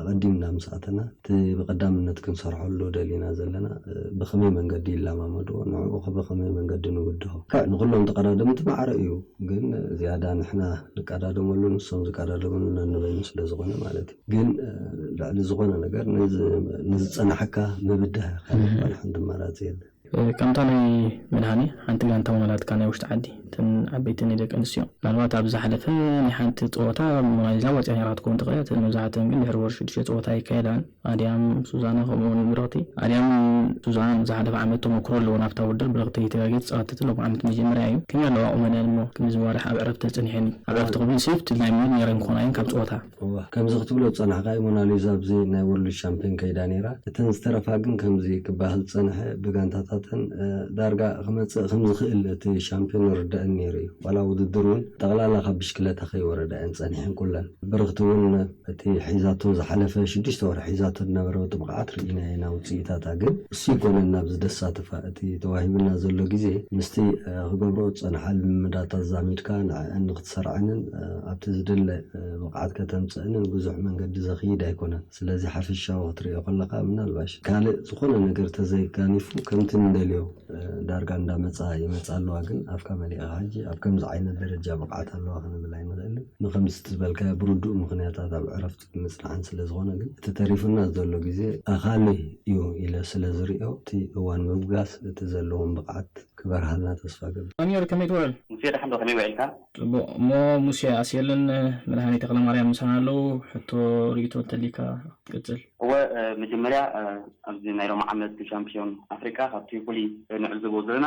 ኣቐዲምና ምስ ኣተና እቲ ብቐዳምነት ክንሰርሐሉ ደሊና ዘለና ብኸመይ መንገዲ ይለማመድዎ ንዕኡ ብኸመይ መንገዲ ንውድሆ ንኩሎም ተቐዳደምቲ ማዕረ እዩ። ግን ዝያዳ ንሕና ንቀዳደመሉ ንሶም ዝቀዳደምሉ ነንበይኑ ስለ ዝኾነ ማለት እዩ። ግን ልዕሊ ዝኾነ ነገር ንዝጸናሕካ ምብዳህ ካልእ ሓንቲ ኣማራጺ የለን። ከምታ ናይ መድሃኔ ሓንቲ ጋንታ እውን ኣላትካ ናይ ውሽጢ ዓዲ እተን ዓበይተን ናይ ደቂ ኣንስትዮ ምናልባት ኣብ ዝሓለፈ ናይ ሓንቲ ፀወታ ሞናሊዛ ወፅያ ነራ ክትከውን ትኽእል እያ። መብዛሕትአን ግን ድሕሪ ወርሒ ሽዱሽተ ፀወታ ይካየዳን ኣድያም ሱዛና ከምኡውን ብረኽቲ ኣድያም ሱዛና ዝሓለፈ ዓመት ተመክሮ ኣለዎ ናብታ ውድድር ብረኽቲ ተጋጌት ፃወትትን ሎም ዓመት መጀመርያ እዩ። ከመይ ኣለዋ ቁመንያን እሞ ክንዲ ዝዋርሕ ኣብ ዕረፍቲ ተፀኒሐን ኣብ ዕረፍቲ ክብል ሴፍት ናይ ሚኒት ነይረን ክኾና እየን ካብ ፀወታ። እዋ ከምዚ ክትብሎ ዝጸናሕካይ ሞናሊዛ ኣብዚ ናይ ወርልድ ሻምፒዮን ከይዳ ነይራ። እተን ዝተረፋ ግን ከምዚ ክበሃል ዝጸንሐ ብጋንታታተን ዳርጋ ክመጽእ ከም ዝኽእል እቲ ሻምፒዮን ይርደአን ነይሩ እዩ። ዋላ ውድድር እውን ጠቕላላ ካብ ብሽክለታ ከይወረዳ እየን ጸኒሐን ኩለን። ብርኽቲ እውን እቲ ሒዛቶ ዝሓለፈ ሽዱሽተ ወርሒ ሒዛቶ ዝነበረ ብቕዓት ርኢናዮ ኢና ውጽኢታታ። ግን እሱ ኣይኮነን ናብዚ ደሳትፋ እቲ ተዋሂብና ዘሎ ግዜ ምስቲ ክገብርኦ ዝጸንሓ ልምምዳት ኣዛሚድካ ንዕአን ንክትሰርዐንን ኣብቲ ዝድለ ብቕዓት ከተምጽእንን ብዙሕ መንገዲ ዘኽይድ ኣይኮነን። ስለዚ ሓፈሻዊ ክትርእዮ ከለኻ ምናልባሽ ካልእ ዝኾነ ነገር ተዘይጋኒፉ ከምቲ ንደልዮ ዳርጋ እንዳመጻ ይመጻ ኣለዋ። ግን ኣፍካ መሊእኻ ሕጂ ኣብ ከምዚ ዓይነት ደረጃ ብቕዓት ኣለዋ ክንብል ኣይንኽእልን። ንከምዚ ዝበልካዮ ብርዱእ ምኽንያታት ኣብ ዕረፍቲ ብምጽንሓን ስለ ዝኾነ ግን እቲ ተሪፉና ዘሎ ግዜ ኣኻሊ እዩ ኢለ ስለ ዝርእዮ እቲ እዋን ምብጋስ እቲ ዘለዎም ብቕዓት ክበርሃልና ተስፋ ገብር። ኣሚር ከመይ ትውዕል? ሙሴ ደሓን ዶ ከመይ ውዒልካ? ጽቡቕ እሞ ሙሴ ኣስየልን መድሃኒ ተክለማርያም ምሳና ኣለዉ። ሕቶ ርእይቶ እንተሊካ ክትቅጽል። እወ መጀመርያ ኣብዚ ናይ ሎም ዓመት ሻምፒዮን ኣፍሪቃ ካብቲ ፍሉይ ንዕዝቦ ዘለና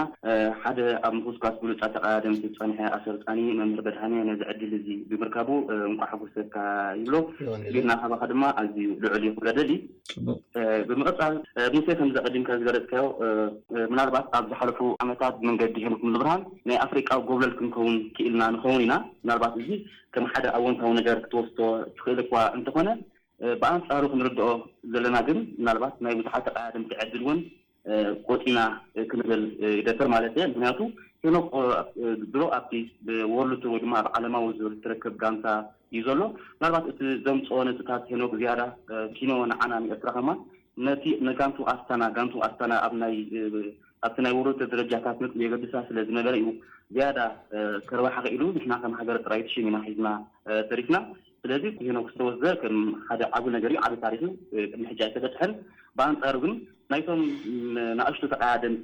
ሓደ ኣብ ምኹስኳስ ብሉጻት ተቐዳደምቲ ዝጸንሐ ኣሰልጣኒ መምህር በድሃነ ነዚ ዕድል እዚ ብምርካቡ እንቋዕ ሓጎሰካ ይብሎ። ግን ናኻባኻ ድማ ኣዝዩ ልዑል እዩ ክብሎ ደሊ። ብምቕጻል ሙሴ ከምዚ ኣቐዲምካ ዝገለጽካዮ ምናልባት ኣብ ዝሓለፉ ዓመታት ብመንገዲ ሄኖክ ሙሉብርሃን ናይ ኣፍሪቃ ጎብለል ክንከውን ክኢልና ንኸውን ኢና። ምናልባት እዚ ከም ሓደ ኣወንታዊ ነገር ክትወስዶ ትኽእል እኳ እንተኾነ ብኣንጻሩ ክንርድኦ ዘለና ግን ምናልባት ናይ ብዙሓት ተቐዳደምቲ ዕድል እውን ቆጺና ክንብል ይደፍር ማለት እየ። ምክንያቱ ሄኖክ ድሮ ኣብቲ ብወርልድ ቱር ወይ ድማ ኣብ ዓለማዊ ዙር ትረክብ ጋንታ እዩ ዘሎ። ምናልባት እቲ ዘምፅኦ ነጥብታት ሄኖክ ዝያዳ ኪኖ ንዓና ንኤርትራ ከማን ነቲ ንጋንቱ ኣስታና ጋንቱ ኣስታና ኣብ ናይ ኣብቲ ናይ ወረዶ ደረጃታት ነጥቢ የገድሳ ስለ ዝነበረ እዩ ዝያዳ ከርባሕ ክኢሉ። ንሕና ከም ሃገር ጥራይ ሽም ኢና ሒዝና ተሪፍና። ስለዚ ሄኖክ ዝተወስደ ከም ሓደ ዓቢ ነገር እዩ፣ ዓቢ ታሪኽ እዩ። ቅድሚ ሕጂ ኣይተበጽሐን። ብኣንጻሩ ግን ናይቶም ንኣሽቱ ተቐዳደምቲ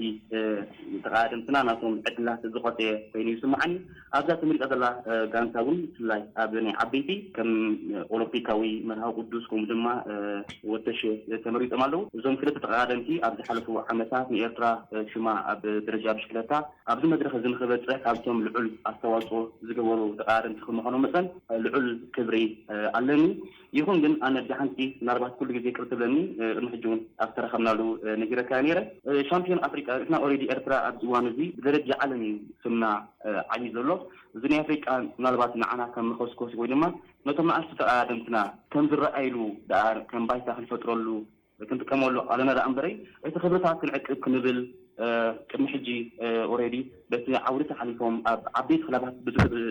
ተቐዳደምትና ናቶም ዕድላት ዝቐጸየ ኮይኑ ይስምዓኒ። ኣብዛ ተመሪጻ ዘላ ጋንታ እውን ብፍላይ ኣብ ናይ ዓበይቲ ከም ኦሎምፒካዊ፣ መርሃዊ ቅዱስ ከምኡ ድማ ወተሽ ተመሪጾም ኣለዉ። እዞም ክልተ ተቐዳደምቲ ኣብ ዝሓለፉ ዓመታት ንኤርትራ ሽማ ኣብ ደረጃ ብሽክለታ ኣብዚ መድረኽ እዚ ንኽበጽሕ ካብቶም ልዑል ኣስተዋጽኦ ዝገበሩ ተቐዳደምቲ ከም ምዃኖም መጠን ልዑል ክብሪ ኣለኒ። ይኹን ግን ኣነ ብሓንቲ ምናልባት ኩሉ ግዜ ቅር ትብለኒ፣ ቅድሚ ሕጂ እውን ኣብ ዝተረኸብናሉ ነጊረካ ነይረ። ሻምፒዮን ኣፍሪቃ ንሕና ኦልሬዲ ኤርትራ ኣብዚ እዋን እዚ ብደረጃ ዓለም እዩ ስምና ዓብዩ ዘሎ። እዚ ናይ ኣፍሪቃ ምናልባት ንዓና ከም መኸስኮሲ ወይ ድማ ነቶም ንኣሽቱ ተቐዳደምትና ከም ዝረኣይሉ ደኣ ከም ባይታ ክንፈጥረሉ ክንጥቀመሉ ኣለና ደኣ እምበረይ እቲ ክብርታት ክንዕቅብ ክንብል ቅድሚ ሕጂ ኦልሬዲ በቲ ዓውዲ ተሓሊፎም ኣብ ዓበይቲ ክለባት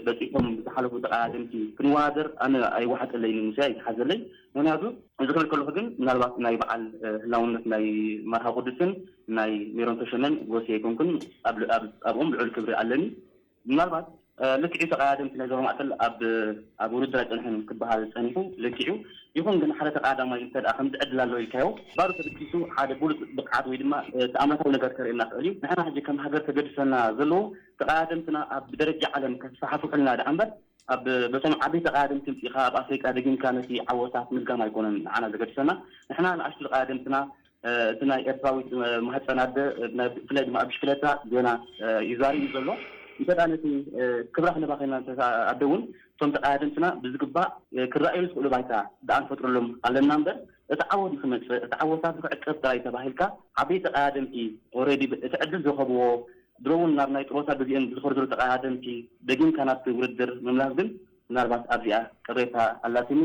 በፂሖም ብዝሓለፉ ተቐዳደምቲ ክንወዳደር ኣነ ኣይወሓጠለይን ሙሴ ኣይተሓዘለይ። ምክንያቱ እዚ ክብል ከለኹ ግን ምናልባት ናይ በዓል ህላውነት ናይ መርሃ ቅዱስን ናይ ሜሮን ተሾመን ጎሲ ኣይኮንኩን ኣብኦም ልዑል ክብሪ ኣለኒ። ምናልባት ልክዕ እዩ ተቐዳደምቲ ናይ ዞባ ማእከል ኣብ ኣብ ውድድር ኣይጸንሕን ክበሃል ጸኒሑ ልክዕ እዩ። ይኹን ግን ሓደ ተቐዳዳማይ እንተ ደኣ ከምዚ ዕድል ኣሎ ኢልካዮ ባዶ ተበጊሱ ሓደ ብሉጽ ብቕዓት ወይ ድማ ተኣምራታዊ ነገር ከርእየና ይኽእል እዩ። ንሕና ሕጂ ከም ሃገር ከገድሰና ዘለዎ ተቐዳደምትና ኣብ ብደረጃ ዓለም ከስፋሕፍሑልና ደኣ እምበር ኣብ በቶም ዓበይቲ ተቐዳደምቲ ምጺእኻ ኣብ ኣፍሪቃ ደጊምካ ነቲ ዓወታት ምድጋም ኣይኮነን ንዓና ዘገድሰና። ንሕና ንኣሽቱ ተቐዳደምትና እቲ ናይ ኤርትራዊት ማህፀን ኣደ ብፍላይ ድማ ኣብ ብሽክለታ ዜና ይዛሪ እዩ ዘሎ። እንተ ነቲ ክብራ ክነባ ኮይና ኣደ እውን እቶም ተቃዳደምትና ብዝግባእ ክረኣዩ ዝኽእሉ ባይታ ደኣ ንፈጥረሎም ኣለና እምበር እቲ ዓወት ንክመፅእ እቲ ዓወታት ንክዕቀብ ጥራይ ተባሂልካ ዓበይቲ ተቃዳደምቲ ኦልሬዲ እቲ ዕድል ዝረኸብዎ ድሮ እውን ናብ ናይ ጥሮታ ግዜኦም ዝኸዱ ዘለዉ ተቃዳደምቲ ደጊምካ ናብቲ ውድድር ምምላስ ግን ምናልባት ኣብዚኣ ቅሬታ ኣላትኒ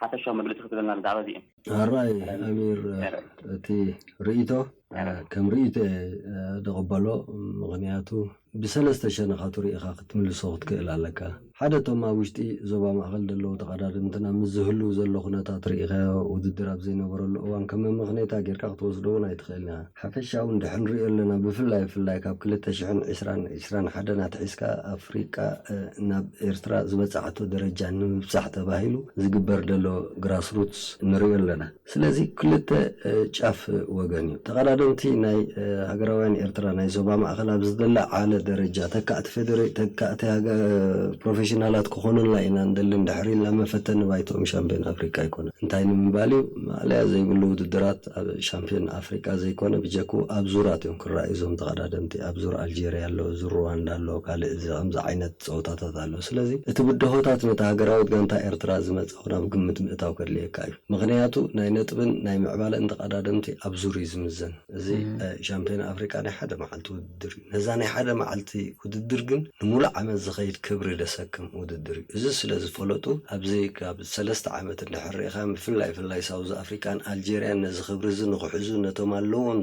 ሓፈሻዊ መግለፂ ክትበልና ብዛዕባ እዚኦም። ኣራይ ኣሚር እቲ ርእይቶ ከም ርእይቶ ደቕበሎ ምኽንያቱ ብሰለስተ ሸነኻቱ ርኢኻ ክትምልሶ ክትክእል ኣለካ። ሓደ እቶም ኣብ ውሽጢ ዞባ ማእኸል ዘለዉ ተቐዳደምትና ምስ ዝህሉ ዘሎ ኩነታት ርኢኻዮ ውድድር ኣብ ዘይነበረሉ እዋን ከም መመኽነይታ ጌርካ ክትወስዶ እውን ኣይትኽእልን ኢኻ። ሓፈሻዊ እንድሕር ንሪኦ ኣለና ብፍላይ ብፍላይ ካብ ክልተ ሽሕን ዕስራን ዕስራን ሓደን ኣትሒዝካ ኣፍሪቃ ናብ ኤርትራ ዝበጻሕቶ ደረጃ ንምብጻሕ ተባሂሉ ዝግበር ዘሎ ግራስሩትስ ንሪኦ ኣለና። ስለዚ ክልተ ጫፍ ወገን እዩ። ተቐዳደምቲ ናይ ሃገራውያን ኤርትራ ናይ ዞባ ማእኸል ኣብ ዝደለዓለ ደረጃ ተካእቲ ፌደሬ ተካእቲ ሃገ ፕሮፌሽናላት ክኾኑልና ኢና ንደሊ እንድሕር ኢልና መፈተኒ ባይትኦም ሻምፒዮን ኣፍሪቃ ኣይኮነን። እንታይ ንምባል እዩ ማእለያ ዘይብሉ ውድድራት ኣብ ሻምፒዮን ኣፍሪቃ ዘይኮነ ብጀክኡ ኣብ ዙራት እዮም ክረኣዩ እዞም ተቐዳደምቲ። ኣብ ዙር ኣልጀርያ ኣሎ፣ ዙር ሩዋንዳ ኣሎ፣ ካልእ እዚ ከምዚ ዓይነት ፀወታታት ኣሎ። ስለዚ እቲ ብድሆታት ነታ ሃገራዊት ጋንታ ኤርትራ ዝመፀ እውን ኣብ ግምት ምእታው ከድልየካ እዩ። ምኽንያቱ ናይ ነጥብን ናይ ምዕባለን ተቐዳደምቲ ኣብ ዙር እዩ ዝምዘን። እዚ ሻምፒዮን ኣፍሪቃ ናይ ሓደ መዓልቲ ውድድር እዩ። ነዛ ናይ ሓደ መዓልቲ ውድድር ግን ንሙሉእ ዓመት ዝኸይድ ክብሪ ደሰክም ውድድር እዩ። እዚ ስለ ዝፈለጡ ኣብዚ ካብ ሰለስተ ዓመት እንድሕር ርኢኻ ብፍላይ ብፍላይ ሳውዝ ኣፍሪቃን ኣልጀርያን ነዚ ክብሪ እዚ ንኽሕዙ ነቶም ኣለዎም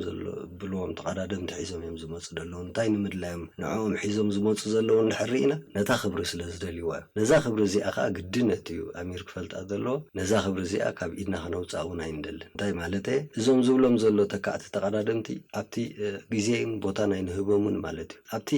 ብልዎም ተቐዳደምቲ ሒዞም እዮም ዝመፁ ዘለዉ። እንታይ ንምድላዮም ንዕኦም ሒዞም ዝመፁ ዘለዉ እንድሕር ርኢና ነታ ክብሪ ስለ ዝደልይዋ እዮም። ነዛ ክብሪ እዚኣ ከዓ ግድነት እዩ ኣሚር ክፈልጣ ዘለዎ። ነዛ ክብሪ እዚኣ ካብ ኢድና ክነውፅኣ እውን ኣይንደልን። እንታይ ማለት እየ? እዞም ዝብሎም ዘሎ ተካእቲ ተቐዳደምቲ ኣብቲ ግዜን ቦታን ኣይንህቦምን ማለት እዩ። ኣብቲ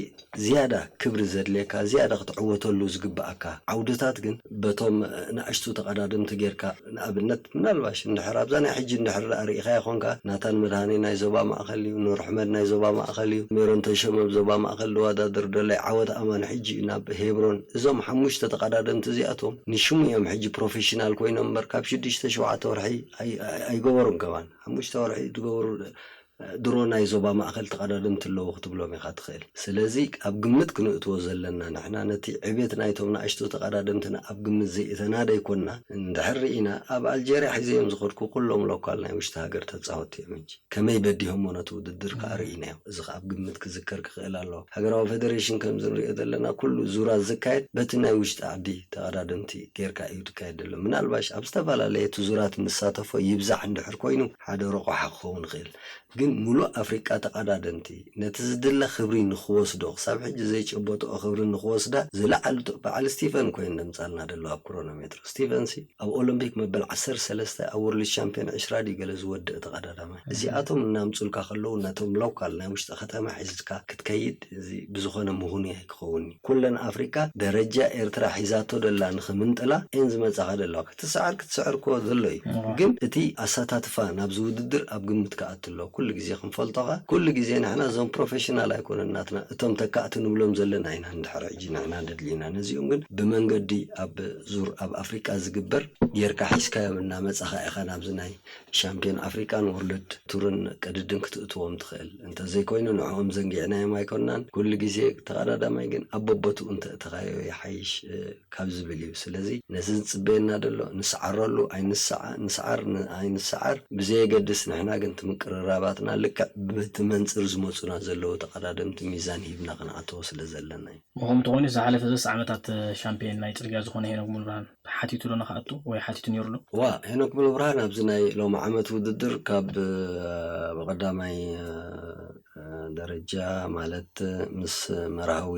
ዝያዳ ክብሪ ዘድልየካ ዝያዳ ክትዕወተሉ ዝግብኣካ ዓውድታት ግን በቶም ንኣሽቱ ተቐዳደምቲ ጌርካ ንኣብነት ምናልባሽ እንድሕር ኣብዛ ናይ ሕጂ እንድሕር ደኣ ርኢኻዮ ኾንካ ናታን መድሃኔ ናይ ዞባ ማእኸል እዩ፣ ኑር ኣሕመድ ናይ ዞባ ማእኸል እዩ፣ ሜሮን ተሾመ ኣብ ዞባ ማእኸል ዝወዳደር ዘሎ እዩ፣ ዓወት ኣማን ሕጂ እዩ ናብ ሄብሮን። እዞም ሓሙሽተ ተቐዳደምቲ እዚኣቶም ንሽሙ እዮም ሕጂ ፕሮፌሽናል ኮይኖም እምበር ካብ ሽዱሽተ ሸውዓተ ወርሒ ኣይገበሩን ከማን ሓሙሽተ ወርሒ ዝገበሩ ድሮ ናይ ዞባ ማእኸል ተቐዳደምቲ ኣለዉ ክትብሎም ኢኻ ትኽእል። ስለዚ ኣብ ግምት ክንእትዎ ዘለና ንሕና ነቲ ዕቤት ናይቶም ንኣሽቱ ተቐዳደምትና ኣብ ግምት ዘይእተና ደይኮንና እንድሕር ርኢና ኣብ ኣልጀርያ ሒዘዮም ዝኸድኩ ኩሎም ሎካል ናይ ውሽጢ ሃገር ተፃወትቲ እዮም ሕጂ ከመይ በዲሆሞ ነቲ ውድድር ከዓ ርኢናዮ። እዚ ከዓ ኣብ ግምት ክዝከር ክኽእል ኣለዎ። ሃገራዊ ፌደሬሽን ከምዚ ንሪኦ ዘለና ኩሉ ዙራት ዝካየድ በቲ ናይ ውሽጢ ዓዲ ተቐዳደምቲ ጌርካ እዩ ዝካየድ ዘሎ። ምናልባሽ ኣብ ዝተፈላለየ እቲ ዙራት ንሳተፎ ይብዛሕ እንድሕር ኮይኑ ሓደ ረቑሓ ክኸውን ይኽእል። ግን ሙሉእ ኣፍሪቃ ተቐዳደምቲ ነቲ ዝድለ ክብሪ ንክወስዶ፣ ክሳብ ሕጂ ዘይጨበጥኦ ክብሪ ንክወስዳ ዝለዓሉ ጥ-፣ በዓል ስቲፈን ኮይን ደምጻልና ደሎ ኣብ ክሮኖሜትር። ስቲፈን ሲ ኣብ ኦሎምፒክ መበል ዓሰርተ ሰለስተ፣ ኣብ ወርልድ ቻምፒዮን ዕስራ ድዩ ገለ ዝወድእ ተቐዳዳማይ። እዚኣቶም እናምጹልካ ከለዉ ነቶም ሎካል ናይ ውሽጢ ከተማ ሒዝካ ክትከይድ እዚ ብዝኾነ ምሁን ኣይክኸውን እዩ። ኩለን ኣፍሪቃ ደረጃ ኤርትራ ሒዛቶ ደላ ንኽምንጥላ ኤን ዝመጻኻ ደለዋ። ክትስዓር ክትስዕር እኮ ዘሎ እዩ። እዋ። ግን እቲ ኣሳታትፋ ናብዚ ውድድር ኣብ ግምት ክኣቱ ኣሎ። ኩሉ ግዜ ክንፈልጦኻ፣ ኩሉ ግዜ ንሕና እዞም ፕሮፌሽናል ኣይኮነን ናትና፣ እቶም ተካእቲ ንብሎም ዘለና ኢና። እንድሕር ሕጂ ንሕና ደድሊና ነዚኦም ግን ብመንገዲ ኣብ ዙር ኣብ ኣፍሪቃ ዝግበር ጌርካ ሒዝካዮም እናመጻኻ ኢኻ ናብዚ ናይ ሻምፒዮን ኣፍሪቃን ወርልድ ቱርን ቅድድም ክትእትዎም ትኽእል። እንተዘይኮይኑ ንዕኦም ዘንጊዕናዮም ኣይኮንናን። ኩሉ ግዜ ተቐዳዳማይ ግን ኣብ በቦትኡ እንተእተኻዮ ይሓይሽ፣ እ፣ ካብ ዝብል እዩ። ስለዚ ነዚ ዝጽበየና ደሎ ንስዓረሉ፣ ኣይንስዓ-፣ ንስዓር፣ ን-፣ ኣይንስዓር ብዘየገድስ፣ ንሕና ግን ትምቅርራባትና ልክዕ ብቲ መንጽር ዝመጹና ዘለዉ ተቐዳደምቲ ሚዛን ሂብና ክንኣተዎ ስለ ዘለና እዩ። ምኹም ተኾይኑ ዝሓለፈ ሰለስተ ዓመታት ሻምፒዮን ናይ ጽርግያ ዝኾነ ሄኖክ ሙሉብርሃን ሓቲቱ ዶ ንኽኣቱ ወይ ሓቲቱ ነይሩ ዶ? ዋ፣ ሄኖክ ሙሉብርሃን ኣብዚ ናይ ሎሚ ዓመት ውድድር ካብ፣ እ፣ ብቐዳማይ፣ እ፣ ደረጃ ማለት ምስ መርሃዊ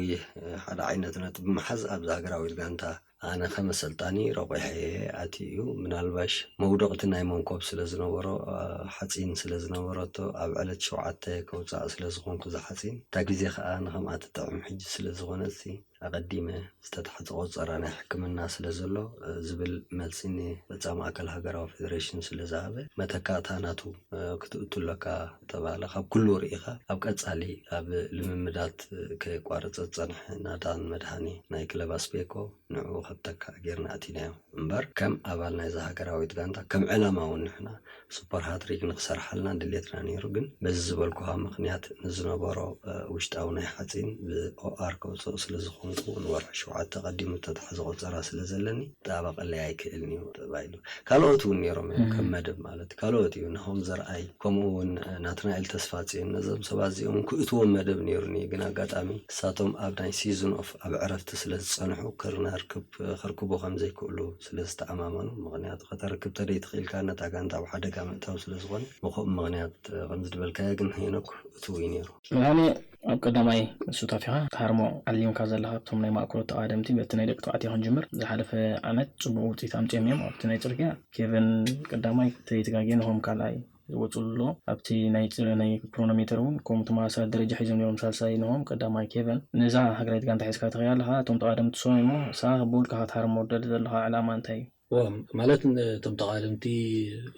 ሓደ ዓይነት ነጥቢ ምሓዝ ኣብዚ ሃገራዊት ጋንታ ኣነ ከም ኣሰልጣኒ ረቑሐ እየ ኣትዩ እዩ። ምናልባሽ መውደቕቲ ናይ መንኮብ ስለ ዝነበሮ፣ እ፣ ሓፂን ስለ ዝነበረቶ ኣብ ዕለት ሸውዓተ ከውፃእ ስለ ዝኾንኩ ዝሓፂን እታ ግዜ ከዓ ንኸምኣ ትጥዕም ሕጂ ስለ ዝኾነሲ ኣቐዲመ ዝተታሕዘ ቆጸራ ናይ ሕክምና ስለ ዘሎ፣ እ፣ ዝብል መልሲ ንፈጻሚ ኣካል ሃገራዊ ፌደሬሽን ስለ ዝሃበ፣ መተካእታ ናቱ፣ እ፣ ክትእቱ ኣለካ ተባህለ። ካብ ኩሉ ርኢኻ፣ ኣብ ቀጻሊ ኣብ ልምምዳት፣ እ፣ ከየቋረጸ ዝጸንሐ ናታን መድሃኔ ናይ ክለብ ኣስቤኮ፣ ንዕኡ ከም ተካእ ጌርና ኣቲናዮ። እምበር ከም ኣባል ናይዛ ሃገራዊት ጋንታ፣ ከም ዕላማ እውን ንሕና ሱፐር ሃትሪክ ንክሰርሓልና ድሌትና ነይሩ። ግን በዚ ዝበልኩኻ ምኽንያት ንዝነበሮ፣ እ፣ ውሽጣዊ ናይ ሓፂን ብኦኣር ከውፅኦ ስለ ዝኾንኩ ንወርሒ ሸውዓተ ቀዲሙ እተታሕዘ ቆፀራ ስለ ዘለኒ ክጠባበቐለይ ኣይክእልን እዩ ተባሂሉ። ካልኦት እውን ነይሮም እዮም፣ ከም መደብ ማለት ካልኦት እዩ። ናሆም ዘርኣይ፣ ከምኡ እውን፣ እ፣ ናትናኤል ተስፋፅዮን፣ ነዞም ሰባት እዚኦም ክእትዎም መደብ ነይሩኒ። ግን ኣጋጣሚ ንሳቶም ኣብ ናይ ሲዝን ኦፍ ኣብ ዕረፍቲ ስለ ዝፀንሑ ክርና ርክብ፣ እ፣ ከርክቡ ከም ዘይክእሉ ስለ ዝተኣማመኑ፣ ምኽንያቱ ከተርክብ ተደይ ትኽኢልካ ነታ ጋንታ ኣብ ሓደጋ ምእታው ስለ ዝኾነ፣ ብኸምኡ ምኽንያት፣ እ፣ ከምዚ ዝበልካዮ ግን ሄኖክ እትው እዩ ነይሩ። ብርሃኔ፣ ኣብ ቀዳማይ ሱታፊኻ ክትሃርሞ ዓሊምካ ዘለኻ ኣብቶም ናይ ማእከሎት ተቓደምቲ በቲ ናይ ደቂ ተባዕትዮ ክንጅምር፣ ዝሓለፈ ዓመት ጽቡቕ ውጽኢት ኣምጺኦም እዮም። ኣብቲ ናይ ጽርግያ ኬቨን ቀዳማይ፣ ተይትጋጌ ንሆም ካልኣይ ዝወጽሉ ኣለዉ። ኣብቲ ናይ ጽ-፣ ናይ ክሮኖሜተር እውን ከምኡ ተመሳሳሊ ደረጃ ሒዞም ነይሮም፣ ሳልሳይ ንሆም ቀዳማይ ኬቨን። ነዛ ሃገራዊት ጋንታ ሒዝካ ትኸይድ ኣለኻ፣ እቶም ተቓደምቲ ሶም እሞ ንስኻ ብውልቅኻ ክትሃርሞ ትደሊ ዘለኻ ዕላማ እንታይ እዩ? እዋ፣ ማለት ን-፣ እቶም ተቓደምቲ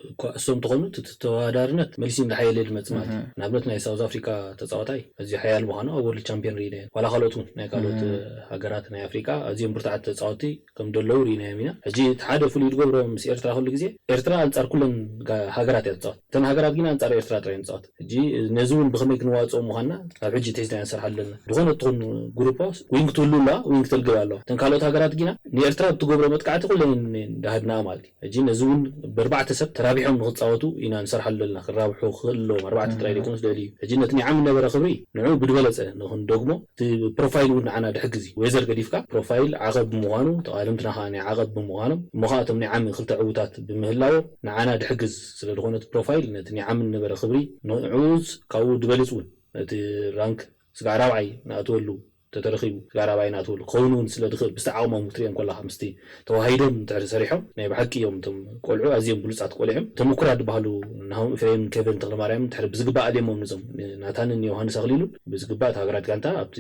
እኳ እሶም ተኾኑ፣ እቲ ተወዳዳሪነት መሊሱ እንዳሓየለ ዝመጽእ ማለት እዩ። እህ። ንኣብነት ናይ ሳውዝ ኣፍሪካ ተጻዋታይ ኣዝዩ ሓያል ምዃኑ ኣብ ወርልድ ቻምፒዮን ርኢናዮ። ዋላ ካልኦት እውን ናይ ካልኦት እህ። ሃገራት ናይ ኣፍሪካ ኣዝዮም ብርቱዓት ተጻወትቲ ከም ዘለዉ ርኢናዮም ኢና። ሕጂ እቲ ሓደ ፍሉይ ዝገብሮ ምስ ኤርትራ ኩሉ ግዜ፣ ኤርትራ ኣንጻር ኩለን ጋ-፣ ሃገራት እያ ትጻወት። እተን ሃገራት ግን ኣንጻር ኤርትራ ጥራይ እየን ዝጻወት። ሕጂ ነዚ እውን ብኸመይ ክንዋጽኦ ምዃንና ካብ ሕጂ ትሒዝና ንሰርሓሉ ኣለና። ዝኾነ ትኹን ግሩፕ ዊንግ ትህሉ ኣለዋ፣ ዊንግ ተልግብ ኣለዋ። እተን ካልኦት ሃገራት ግና ንኤርትራ ብትገብሮ መጥቃዕቲ ኩለን እየን ዳሃድናኣ ማለት እዩ። ሕጂ ነዚ እውን ብኣርባዕተ ሰብ ተራቢሖም ንኽጻወቱ ኢና ንሰርሓሉ ዘለና። ክራብሑ ክኽእል ኣለዎም፣ ኣርባዕተ ጥራይ ዘይኮኑስ ደልዩ። ሕጂ ነቲ ናይ ዓሚ ነበረ ክብሪ ንዕኡ ብድበለጸ ንኽንደግሞ፣ እቲ ፕሮፋይል እውን ንዓና ድሕግዝ እዩ። ዌዘር ገዲፍካ ፕሮፋይል ዓቐብ ብምዃኑ፣ ተቓደምትና ኸኣ ናይ ዓቐብ ብምዃኖም፣ እሞ ኸኣ እቶም ናይ ዓሚ ክልተ ዕዉታት ብምህላዎም ንዓና ድሕግዝ ስለ ዝኾነ እቲ ፕሮፋይል ነቲ ናይ ዓሚ ነበረ ክብሪ ንዕኡስ ካብኡ ድበልጽ እውን ነቲ ራንክ ስጋዕ ራብዓይ ንኣትወሉ ተተረኺቡ ስጋዕ ራብዓይ ንኣትወሉ ክኸውን እውን ስለ ድኽእል ምስቲ ዓቕሞም ክትሪኦም ከለኻ ምስቲ ተዋሂዶም እንድሕር ሰሪሖም ናይ ብሓቂ እዮም እቶም ቆልዑ ኣዝዮም ብሉጻት ቆልዑ እዮም። ተመኩራት ዝበሃሉ ናሆም እፍሬም ኬቨን ተኽለማርያም እንድሕር ብዝግባእ ኣልዮሞም ነዞም ናታንን ዮሃንስ ኣኽሊሉን ብዝግባእ እታ ሃገራት ጋንታ ኣብቲ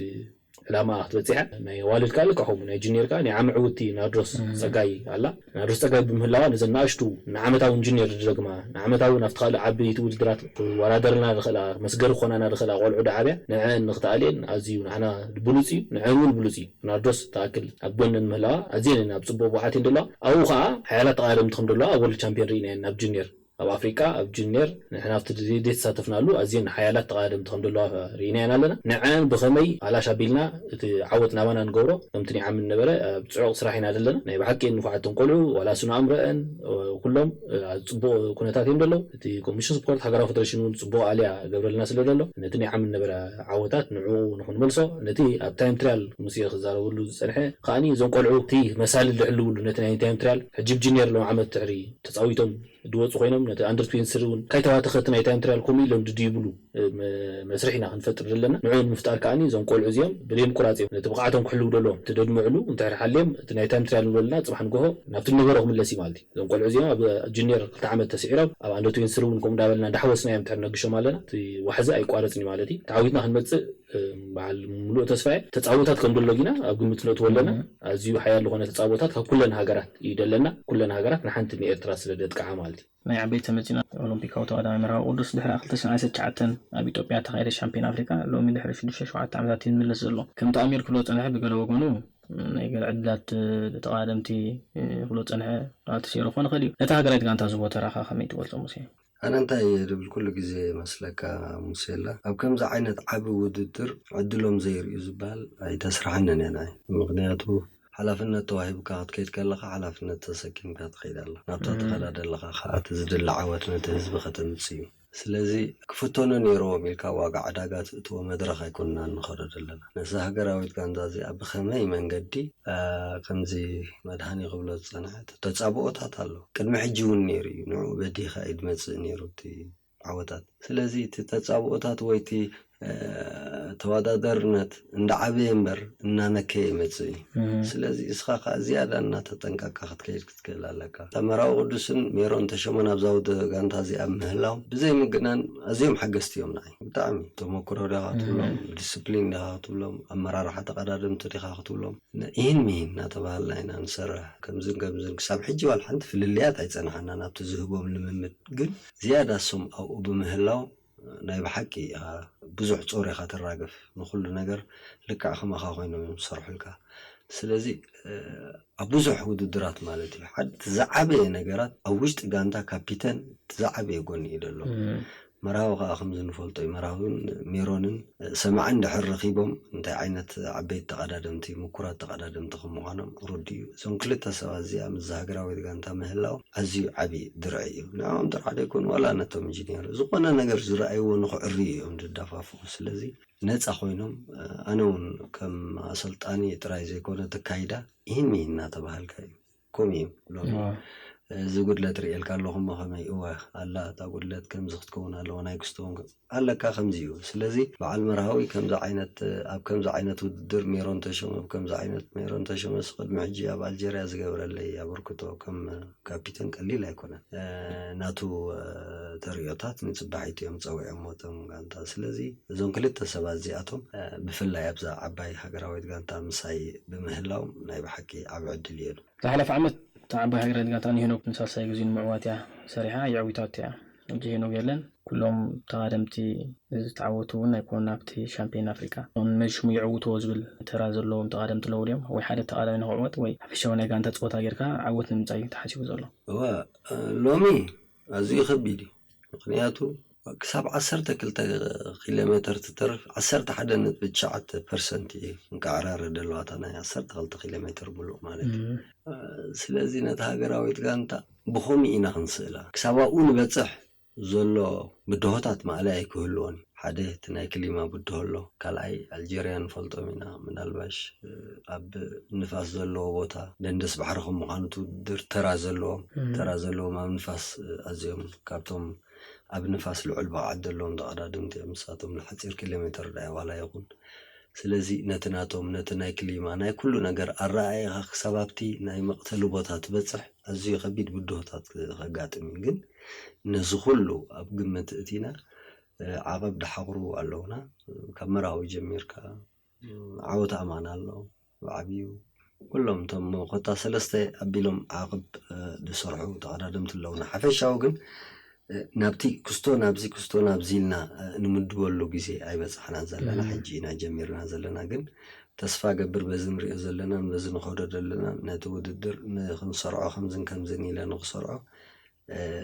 ዕላማ ክትበጽሕ እያ። ናይ ዋልድ ከኣ ልክዕ ከምኡ ናይ ጁኒየር ከኣ ናይ ዓሚ ዕውቲ ናርዶስ እም። ጸጋይ ኣላ። ናርዶስ ጸጋይ ብምህላዋ ነዘን ንኣሽቱ ንዓመታውን ጁኒየር ዝደግማ ንዓመታውን ኣብቲ ካልእ ዓበይቲ ውድድራት ክወዳደርና ዝኽእላ መስገሪ ክኾናና ዝኽእላ ቆልዑ ደዓብያ ንዐን ንኽትኣልየን ኣዝዩ ንዓና ብሉጽ እዩ፣ ንዐን እውን ብሉጽ እዩ። ናርዶስ ትኣክል ኣብ ጎነን ምህላዋ ኣዝየን እየን ኣብ ጽቡቕ ብቕዓት እየን ዘለዋ። ኣብኡ ኸኣ ሓያላት ተቓደምቲ ከም ዘለዋ ኣብ ወርልድ ቻምፒዮን ርኢናየን ኣብ ጁኒየር ኣብ ኣፍሪቃ ኣብ ጁኒየር ንሕና ኣብቲ ድልድል ዘይተሳተፍናሉ ኣዝየን ሓያላት ተቓደምቲ ከም ዘለዋ ርኢናየን ኣለና። ንዐን ብኸመይ ኣላሽ ኣቢልና እቲ ዓወት ናባና ንገብሮ ከምቲ ናይ ዓሚ ነበረ ኣብ ጽዑቕ ስራሕ ኢና ዘለና። ናይ ብሓቂ ንፉዓት እቶም ቆልዑ ዋላ ስነ ኣእምሮአን ኩሎም ኣብ ጽቡቕ ኩነታት እዮም ዘለዉ። እቲ ኮሚሽን ስፖርት ሃገራዊ ፌደሬሽን እውን ጽቡቕ ኣልያ ገብረልና ስለ ዘሎ ነቲ ናይ ዓሚ ነበረ ዓወታት ንዕኡ ንኽንመልሶ ነቲ ኣብ ታይም ትራያል ሙሴ ክዛረበሉ ዝጸንሐ ከኣኒ እዞም ቆልዑ እቲ መሳልል ዝሕልውሉ ነቲ ናይ ታይም ትራያል ሕጂ ብ ጁኒየር ሎም ዓመት ድሕሪ ተጻዊቶም ድወፁ ኮይኖም፣ ነቲ ኣንደር ትዌንቲ ስሪ እውን ካይተዋተኸ እቲ ናይ ታይም ትራያል ከምኡ ኢሎም ድድይብሉ መስርሕ ኢና ክንፈጥር ዘለና። ንዕኡ ንምፍጣር ከዓኒ እዞም ቆልዑ እዚኦም ብደይ ምቁራፅ እዮም ነቲ ብቕዓቶም ክሕልው ደለዎም ትደድምዕሉ እንድሕር ሓልዮም እቲ ናይ ታይም ትራያል ንብለልና ፅባሕ ንግሆ ናብቲ ነበሮ ክምለስ እዩ ማለት እዩ። እዞም ቆልዑ እዚኦም ኣብ ጁኒየር ክልተ ዓመት ተስዒሮም ኣብ ኣንደር ትዌንቲ ስሪ እውን ከምኡ እንዳበልና እንዳሓወስና እዮም እንድሕር ነግሾም ኣለና። እቲ ዋሕዚ ኣይቋረፅን እዩ ማለት እዩ። ተዓዊትና ክንመፅእ በዓል ምሉእ ተስፋ እየ። ተፃቦታት ከም ደሎ ጊና ኣብ ግምት ነእትዎ ኣለና። ኣዝዩ ሓያል ዝኾነ ተፃቦታት ካብ ኩለን ሃገራት እዩ ደለና። ኩለን ሃገራት ንሓንቲ ንኤርትራ ስለ ደጥቅዓ ማለት እዩ። ናይ ዓበይቲ ተመጺና። ኦሎምፒካዊ ተቐዳማይ መርሃዊ ቅዱስ ድሕሪ ክልተ ሽሕን ዓሰርተ ትሽዓተን ኣብ ኢትዮጵያ እተኻየደ ሻምፒዮን ኣፍሪካ ሎሚ ድሕሪ ሽዱሽተ ሸውዓተ ዓመታት እዩ ዝምለስ ዘሎ። ከምቲ ኣሚር ክብሎ ዝጸንሐ ብገለ ወገኑ ናይ ገለ ዕድላት ተቐዳደምቲ ክብሎ ዝጸንሐ ተሰይሩ ክኾን ይኽእል እዩ። ነታ ሃገራዊት ጋንታ ዝህቦ ተራኻ ከመይ ትገልጾ ሙሴ? ኣነ እንታይ እየ ድብል ኩሉ ግዜ መስለካ ሙሴላ፣ ኣብ ከምዚ ዓይነት ዓቢ ውድድር ዕድሎም ዘይርእዩ ዝበሃል ኣይተስርሓንን እየ ንዓይ። ምኽንያቱ ሓላፍነት ተዋሂቡካ ክትከይድ ከለኻ ሓላፍነት ተሰኪምካ ትኸይድ ኣላ። ናብታ ትኸዳ ዘለኻ ከዓ እቲ ዝድለ ዓወት ነቲ ህዝቢ ከተምጽእ እዩ። ስለዚ ክፍተኑ ነይርዎም ኢልካ ዋጋ ዕዳጋ ትእትዎ መድረኽ ኣይኮንና እንኸዶ ዘለና። ነዛ ሃገራዊት ጋንታ እዚኣ ብኸመይ መንገዲ ከምዚ መድሃኒ ክብሎ ዝጸንሐ ተጻብኦታት ኣሎ። ቅድሚ ሕጂ እውን ነይሩ እዩ። ንዕኡ በዲኻ እዩ ድመጽእ ነይሩ እቲ ዓወታት። ስለዚ እቲ ተጻብኦታት ወይ እቲ ተወዳዳርነት እንዳዓበየ እምበር እናነከየ ይመጽእ እዩ። ስለዚ እስኻ ከዓ ዝያዳ እናተጠንቀቅካ ክትከይድ ክትክእል ኣለካ። ተመራዊ ቅዱስን ሜሮን ተሾመን ኣብዛ ውድ ጋንታ እዚኣ ምህላው ብዘይ ምግናን ኣዝዮም ሓገዝቲ እዮም ንዓይ። ብጣዕሚ ተመክሮ ዲኻ ክትብሎም፣ ዲስፕሊን ዲኻ ክትብሎም፣ ኣመራርሓ ተቐዳደምቲ ዲኻ ክትብሎም፣ ኢሂን ሚሂን እናተባሃልና ኢና ንሰርሕ። ከምዝን ከምዝን ክሳብ ሕጂ ዋላ ሓንቲ ፍልልያት ኣይጸንሓናን ኣብቲ ዝህቦም ልምምድ። ግን ዝያዳ እሶም ኣብኡ ብምህላው ናይ ብሓቂ ኢኻ ብዙሕ ጾር ኢኻ ተራግፍ። ንኹሉ ነገር ልክዕ ከማኻ ኮይኖም እዮም ዝሰርሑልካ። ስለዚ ኣብ ብዙሕ ውድድራት ማለት እዩ ሓንቲ ዝዓበየ ነገራት ኣብ ውሽጢ ጋንታ ካፒተን ዝዓበየ ጎኒ እዩ ደሎ። መርሃዊ ከዓ ከምዚ ንፈልጦ እዩ። መርሃዊን ሜሮንን ሰማዕን ድሕር ረኺቦም እንታይ ዓይነት ዓበይቲ ተቐዳደምቲ፣ ምኩራት ተቐዳደምቲ ከም ምዃኖም ርዱእ እዩ። እዞም ክልተ ሰባት እዚኣ ምስ ሃገራዊት ጋንታ ምህላው ኣዝዩ ዓቢ ድርዒ እዩ። ንዕኦም ጥራሕ ደይኮኑ ዋላ ነቶም ኢንጂኒየር ዝኾነ ነገር ዝረኣይዎ ንኽዕርዩ እዮም ዝደፋፍኡ። ስለዚ ነፃ ኮይኖም ኣነ እውን ከም ኣሰልጣኒ ጥራይ ዘይኮነ ተካይዳ ይህን ይህን እናተባሃልካ እዩ። ከምኡ እዩ ሎሚ። እዚ ጉድለት ርእየልካ ኣለኹ እሞ ከመይ? እወ ኣላ እታ ጉድለት፣ ከምዚ ክትከውን ኣለዎ፣ ናይ ክስቶ እውን ኣለካ ከምዚ እዩ። ስለዚ በዓል መርሃዊ ከምዚ ዓይነት ኣብ ከምዚ ዓይነት ውድድር ሜሮን ተሾመ፣ ኣብ ከምዚ ዓይነት ሜሮን ተሾመ ቅድሚ ሕጂ ኣብ ኣልጀርያ ዝገበረለይ ኣበርክቶ ከም ካፒተን ቀሊል ኣይኮነን። ናቱ ተርእዮታት ንፅባሒቱ እዮም ፀዊዖሞ እቶም ጋንታ። ስለዚ እዞም ክልተ ሰባት እዚኣቶም ብፍላይ ኣብዛ ዓባይ ሃገራዊት ጋንታ ምሳይ ብምህላዎም ናይ ብሓቂ ዓቢ ዕድል እዩ። ዝሓለፈ ዓመት እታ ዓባይ ሃገራዊት ጋንታ ንሄኖክ ንሳልሳይ ግዜ ንምዕዋት እያ ሰሪሓ፣ የዕዊታቶ እያ። ሕጂ ሄኖክ የለን። ኩሎም ተቓደምቲ ዝተዓወቱ እውን ኣይኮኑን ኣብቲ ሻምፒዮን ኣፍሪቃ። ነዚ ሽሙ የዕውትዎ ዝብል ተራ ዘለዎም ተቓደምቲ ኣለዉ ድዮም? ወይ ሓደ ተቓዳሚ ንኽዕወት ወይ ሓፈሻዊ ናይ ጋንታ ጸወታ ጌርካ ዓወት ንምምጻእ እዩ ተሓሲቡ ዘሎ። እወ፣ ሎሚ ኣዝዩ ከቢድ እዩ። ምኽንያቱ ክሳብ ዓሰርተ ክልተ ኪሎ ሜትር ትተርፍ ዓሰርተ ሓደ ነጥቢ ትሽዓተ ፐርሰንት እዩ እንቃዕራረ ደለዋ እታ ናይ ዓሰርተ ክልተ ኪሎ ሜትር ብሉቕ ማለት እዩ። ስለዚ ነታ ሃገራዊት ጋንታ ብኸምኡ ኢና ክንስእላ። ክሳብ ኣብኡ ንበጽሕ ዘሎ ብድሆታት ማእለያ ኣይክህልዎን። ሓደ እቲ ናይ ክሊማ ብድሆ ኣሎ። ካልኣይ ኣልጀርያ ንፈልጦም ኢና። ምናልባሽ ኣብ ንፋስ ዘለዎ ቦታ ደንደስ ባሕሪ ከም ምዃኑ እቲ ውድድር ተራ ዘለዎም፣ ተራ ዘለዎም ኣብ ንፋስ ኣዝዮም ካብቶም ኣብ ንፋስ ልዑል ብቕዓት ዘለዎም ተቐዳደምቲ እዮም። ንሳቶም ንሓጺር ኪሎ ሜትር ዳኣ ዋላ ይኹን። ስለዚ ነቲ ናቶም፣ ነቲ ናይ ክሊማ፣ ናይ ኩሉ ነገር ኣረኣኢኻ ክሳብ ኣብቲ ናይ መቕተሊ ቦታ ትበጽሕ ኣዝዩ ከቢድ ብድሆታት ከጋጥም እዩ። ግን ነዚ ኩሉ ኣብ ግምት እቲና ዓቐብ ድሓቕሩ ኣለውና። ካብ መርሃዊ ጀሚርካ ዓወት ኣማን ኣሎ ብዓብዩ። ኩሎም እቶም ኮታ ሰለስተ ኣቢሎም ዓቕብ ዝሰርሑ ተቐዳደምቲ ኣለውና። ሓፈሻዊ ግን ናብቲ ክስቶ ናብዚ ክስቶ ናብዚ ኢልና ንምድበሉ ግዜ ኣይበጻሕናን ዘለና። ሕጂ ኢና ጀሚርና ዘለና። ግን ተስፋ ገብር በዚ ንሪኦ ዘለናን በዚ ንኸዶ ዘለና ነቲ ውድድር ንክንሰርዖ ከምዝን ከምዝን ኢለ ንክሰርዖ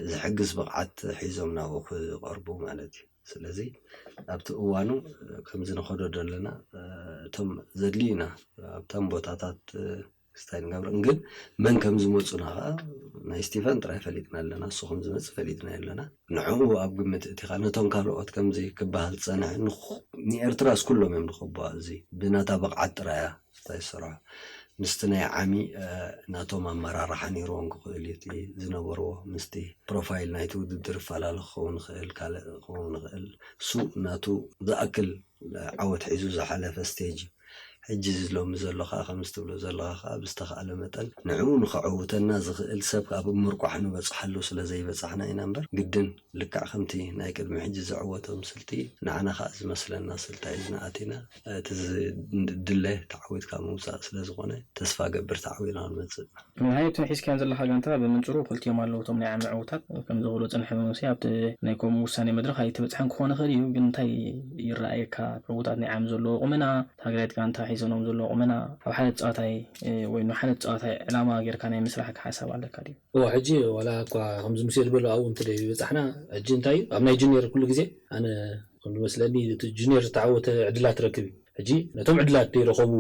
ዝሕግዝ ብቕዓት ሒዞም ናብኡ ክቐርቡ ማለት እዩ። ስለዚ ኣብቲ እዋኑ ከምዚ ንኸዶ ዘለና እቶም ዘድልዩና ኣብቶም ቦታታት ክስታይ ንገብረን ግን መን ከም ዝመፁና ከዓ ናይ ስቲፈን ጥራይ ፈሊጥና ኣለና። እሱ ከም ዝመፅእ ፈሊጥና ኣለና። ንዕኡ ኣብ ግምት እቲኻ ነቶም ካልኦት ከምዚ ክበሃል ዝፀንሐ ንኤርትራስ ኩሎም እዮም ዝኸብዋ። እዚ ብናታ ብቕዓት ጥራይ እያ እንታይ ዝሰርሖ። ምስቲ ናይ ዓሚ ናቶም ኣመራርሓ ነይርዎም ክኽእል እዩ። እቲ ዝነበርዎ ምስቲ ፕሮፋይል ናይቲ ውድድር ይፈላለ ክኸውን ይኽእል፣ ካልእ ክኸውን ይኽእል። እሱ ናቱ ዝኣክል ዓወት ሒዙ ዝሓለፈ ስቴጅ እዩ። ሕጂ እዚ ሎሚ ዘሎ ከዓ ከምዚ ትብሎ ዘለኻ ከዓ ብዝተኻእለ መጠን ንዕኡ ንኸዕውተና ዝኽእል ሰብ ኣብ ምርቋሕ ንበፅሓሉ ስለ ዘይበፃሕና ኢና እምበር ግድን ልክዕ ከምቲ ናይ ቅድሚ ሕጂ ዝዕወቶም ስልቲ ንዓና ከዓ ዝመስለና ስልቲ ሒዝና ኣቲና እቲ ዝድለ ተዓዊትካ ምውፃእ ስለ ዝኾነ ተስፋ ገብር ተዓዊትና ክንመፅእ። መድሃኒት ሒዝካዮም ዘለኻ ጋንታ ብምንፅሩ ክልቲኦም ኣለዉ እቶም ናይ ዓሚ ዕውታት ከም ዝኽእሉ ፅንሐ ሙሴ ኣብቲ ናይ ከምኡ ውሳኔ መድረኽ ኣይተበፅሐን ክኾን ይኽእል እዩ ግን እንታይ ይረኣየካ ዕውታት ናይ ዓሚ ዘለዎ ቁመና ሃገራዊት ጋንታ ሒዘኖም ዘለዎ ቁመና ኣብ ሓደ ተፃዋታይ ወይ ንሓደ ተፃዋታይ ዕላማ ጌርካ ናይ ምስራሕ ሓሳብ ኣለካ ድዩ? እዋ ሕጂ ዋላ እኳ ከምዚ ሙሴ ዝበሎ ኣብኡ እንተ በፃሕና ሕጂ እንታይ እዩ ኣብ ናይ ጁኒየር ኩሉ ግዜ ኣነ ከም ዝመስለኒ እቲ ጁኒየር ዝተዓወተ ዕድላት ረክብ እዩ ሕጂ ነቶም ዕድላት ዘይረኸቡ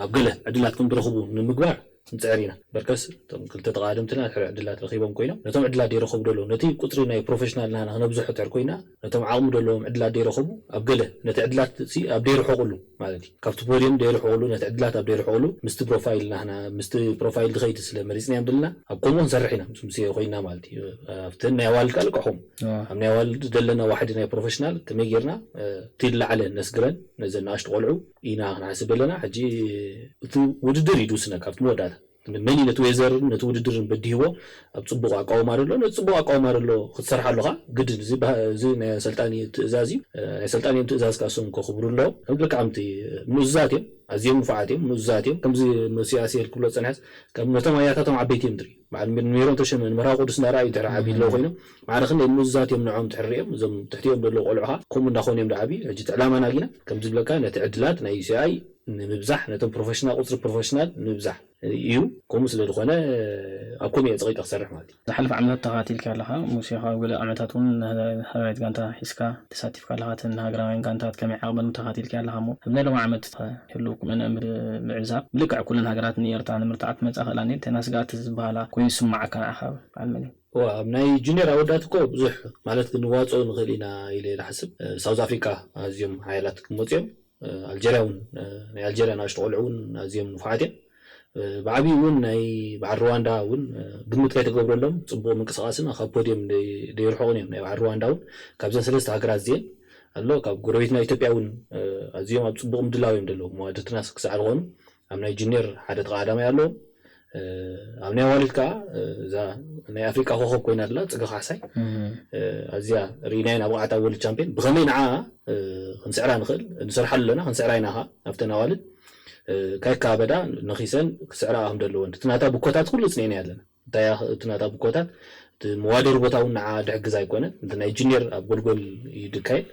ኣብ ገለ ዕድላት ከም ዝረኽቡ ንምግባር ንፅዕር ኢና በርከስ እቶም ክልተ ተቃደምትና ድሕሪ ዕድላት ረኪቦም ኮይኖም ነቶም ዕድላት ዘይረኸቡ ደለዉ ነቲ ቁፅሪ ናይ ፕሮፌሽናል ናና ክነብዝሖ ድሕር ኮይና ነቶም ዓቕሚ ደለዎም ዕድላት ዘይረኸቡ ኣብ ገለ ነቲ ዕድላት ኣብ ዘይርሕቁሉ ማለት እዩ ካብቲ ፖዲየም ዘይርሕቁሉ ነቲ ዕድላት ኣብ ዘይርሕቁሉ ምስቲ ፕሮፋይል ናና ምስቲ ፕሮፋይል ዝኸይድ ስለ መሪፅናዮም ዘለና ኣብ ከምኡ ክንሰርሕ ኢና ምስ ሙሴ ኮይና ማለት እዩ ኣብቲ ናይ ኣዋልድ ቃል ልክዕኹም ኣብ ናይ ኣዋልድ ዘለና ዋሕዲ ናይ ፕሮፌሽናል ከመይ ጌርና እቲ ዝለዓለ ነስግረን ነዘን ንኣሽቱ ቆልዑ ኢና ክንሓስብ ዘለና ሕጂ እቲ ውድድር እዩ ዝውስነካ ኣብቲ መወዳእታ መን ነቲ ዌዘርን ነቲ ውድድርን በዲህዎ ኣብ ፅቡቅ ኣቃውማ ደሎ ነቲ ፅቡቅ ኣቃውማ ደሎ ክትሰርሓ ኣለካ ግድን እዚ ናይ ኣሰልጣኒ ትእዛዝ እዩ ናይ ኣሰልጣኒኦም ትእዛዝ ከዓ እሶም ከኽብሩ ኣለዎም ከም ልክዓምቲ ምእዙዛት እዮም ኣዝዮም ንፉዓት እዮም ምእዙዛት እዮም ከምዚ መሲያሴል ክብሎ ፀንሐስ ከም ነቶም ኣያታቶም ዓበይቲ እዮም ድሪ በዓል ሜሮን ተሸመ ንመርሃዊ ቅዱስ እንዳረኣዩ ድሕሪ ዓብዪ ኣለዉ ኮይኖም ማዕረ ክንደይ ምእዙዛት እዮም ንዖም ድሕሪ ሪኦም እዞም ትሕቲኦም ዘለዉ ቆልዑ ከዓ ከምኡ እንዳኾኑ እዮም ድዓብዩ ሕጂ እቲ ዕላማ ናጊና ከም ዝብለካ ነቲ ዕድላት ናይ ዩሲኣይ ንምብዛሕ ነቶም ፕሮፌሽናል ቁፅሪ ፕሮፌሽናል ንምብዛሕ እዩ ከምኡ ስለ ዝኾነ ኣብ ኮሚኤ ፀቂጠ ክሰርሕ ማለት እዩ ዝሓለፈ ዓመታት ተኸታቲልካ ኣለኻ ሙሴ ካብ ገለ ዓመታት እውን ሃገራዊት ጋንታ ሒዝካ ተሳቲፍካ ኣለኻ እተን ሃገራውያን ጋንታት ከመይ ዓቕመን ተኸታቲልካ ኣለኻ እሞ ኣብ ናይ ሎም ዓመት ህሉ መነ ምዕዛብ ብልክዕ ኩለን ሃገራት ንኤርትራ ንምርታዕ ክመፃ ክእላ እተን ኣስጋእቲ ዝበሃላ ኮይኑ ዝስማዓካ ንዓኻ በዓል መን እዩ እዋ ኣብ ናይ ጁኒየር ኣወዳት እኮ ብዙሕ ማለት ክንዋፅኦ ንኽእል ኢና ኢለ ይሓስብ ሳውዝ ኣፍሪካ ኣዝዮም ሓያላት ክመፁ እዮም ኣልጀርያ እውን ናይ ኣልጀርያ ንኣሽቶ ቆልዑ እውን ኣዝዮም ንፉዓት እዮም ብዓብዪ እውን ናይ በዓል ሩዋንዳ እውን ግምት ከይተገብረሎም ፅቡቅ ምንቅስቃስን ካብ ፖዲየም ዘይርሕቁን እዮም ናይ በዓል ሩዋንዳ እውን ካብዘን ሰለስተ ሃገራት እዚአን ኣሎ ካብ ጎረቤትና ኢትዮጵያ እውን ኣዝዮም ኣብ ፅቡቅ ምድላው እዮም ዘለዉ መዋድርትና ክሳዕ ዝኾኑ ኣብ ናይ ጁኒየር ሓደ ተቃዳማይ ኣለዎም ኣብ ናይ ኣዋልድ ከዓ እዛ ናይ ኣፍሪቃ ኮኸብ ኮይና ኣላ ፅገ ካሕሳይ ኣዝያ ርኢናዮ ናብ ብቕዓት ኣብ ወርልድ ቻምፒዮን ብኸመይ ንዓ ክንስዕራ ንኽእል ንሰርሓሉ ኣለና ክንስዕራ ኢና ከዓ ኣብተን ኣዋልድ ካይካ ኣበዳ ነኺሰን ክስዕራ ከም ዘለወን እቲ ናታ ብኮታት ኩሉ ፅኒዕና ኣለና እንታይ እቲ ናታ ብኮታት እቲ መዋደር ቦታ እውን ንዓ ድሕግዝ ኣይኮነን እቲ ናይ ጁኒየር ኣብ ጎልጎል እዩ ድካየድ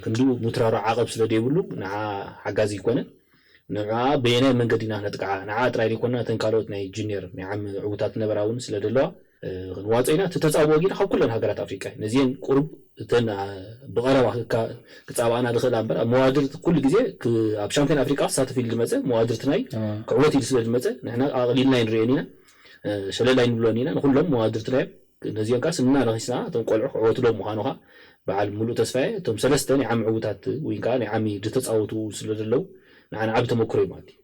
ክንዲ ሙትራሮ ዓቐብ ስለ ዘይብሉ ንዓ ሓጋዚ ይኮነን ንዓ በየናይ መንገዲ ኢና ክነጥቅዓ ንዓ ጥራይ ዘይኮና እተን ካልኦት ናይ ጁኒየር ናይ ዓሚ ዕውታት ነበራ እውን ስለ ዘለዋ ክንዋፀ ኢና እቲ ተፃብኦ ግን ካብ ኩለን ሃገራት ኣፍሪቃ እዩ ነዚአን ቁሩብ እተን ብቐረባ ክፃብኣና ዝኽእላ እምበር ኣብ መዋድር ኩሉ ግዜ ኣብ ሻምፒዮን ኣፍሪቃ ክሳተፍ ኢሉ ዝመፀ መዋድርቲ ናይ ክዕወት ኢሉ ስለ ዝመፀ ንሕና ኣቕሊልና ኣይንሪኦን ኢና ሸለል ኣይንብሎን ኢና ንኩሎም መዋድርቲ ናይ ነዚኦም ከዓ ስንና ነኺስና እቶም ቆልዑ ክዕወትሎም ምዃኑ ከዓ በዓል ሙሉእ ተስፋየ እቶም ሰለስተ ናይ ዓሚ ዕውታት ወይ ከዓ ናይ ዓሚ ዝተፃወቱ ስለ ዘለዉ ንዓና ዓቢ ተመክሮ እዩ ማለት እዩ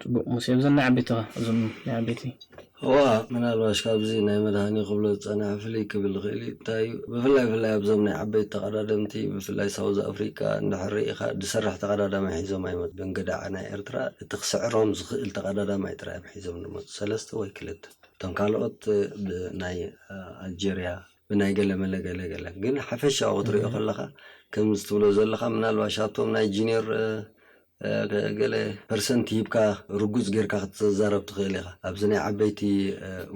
ፅቡቅ ሙሴ ብዘን ናይ ዓበይቲ ኸ እዞም ናይ ዓበይቲ እዋ ምናልባሽ ካብዚ ናይ መድሃኒ ክብሎ ዝፀንሐ ፍልይ ክብል ይኽእል እዩ እንታይ እዩ ብፍላይ ብፍላይ ኣብዞም ናይ ዓበይቲ ተቐዳደምቲ ብፍላይ ሳውዝ ኣፍሪካ እንድሕር ርኢኻ ዝሰርሕ ተቐዳዳማይ ሒዞም ኣይመፁ ብእንግዳዓ ናይ ኤርትራ እቲ ክስዕሮም ዝኽእል ተቐዳዳማይ ጥራይ እዮም ሒዞም ዝመፁ ሰለስተ ወይ ክልተ እቶም ካልኦት ናይ ኣልጀርያ ብናይ ገለ መለ ገለ ገለ ግን ሓፈሻዊ ክትሪኦ ከለኻ ከምዚ ትብሎ ዘለኻ ምናልባሽ ኣብቶም ናይ ጂኒየር ገለ ፐርሰንት ሂብካ ርጉፅ ጌርካ ክትዛረብ ትኽእል ኢኻ ኣብዚ ናይ ዓበይቲ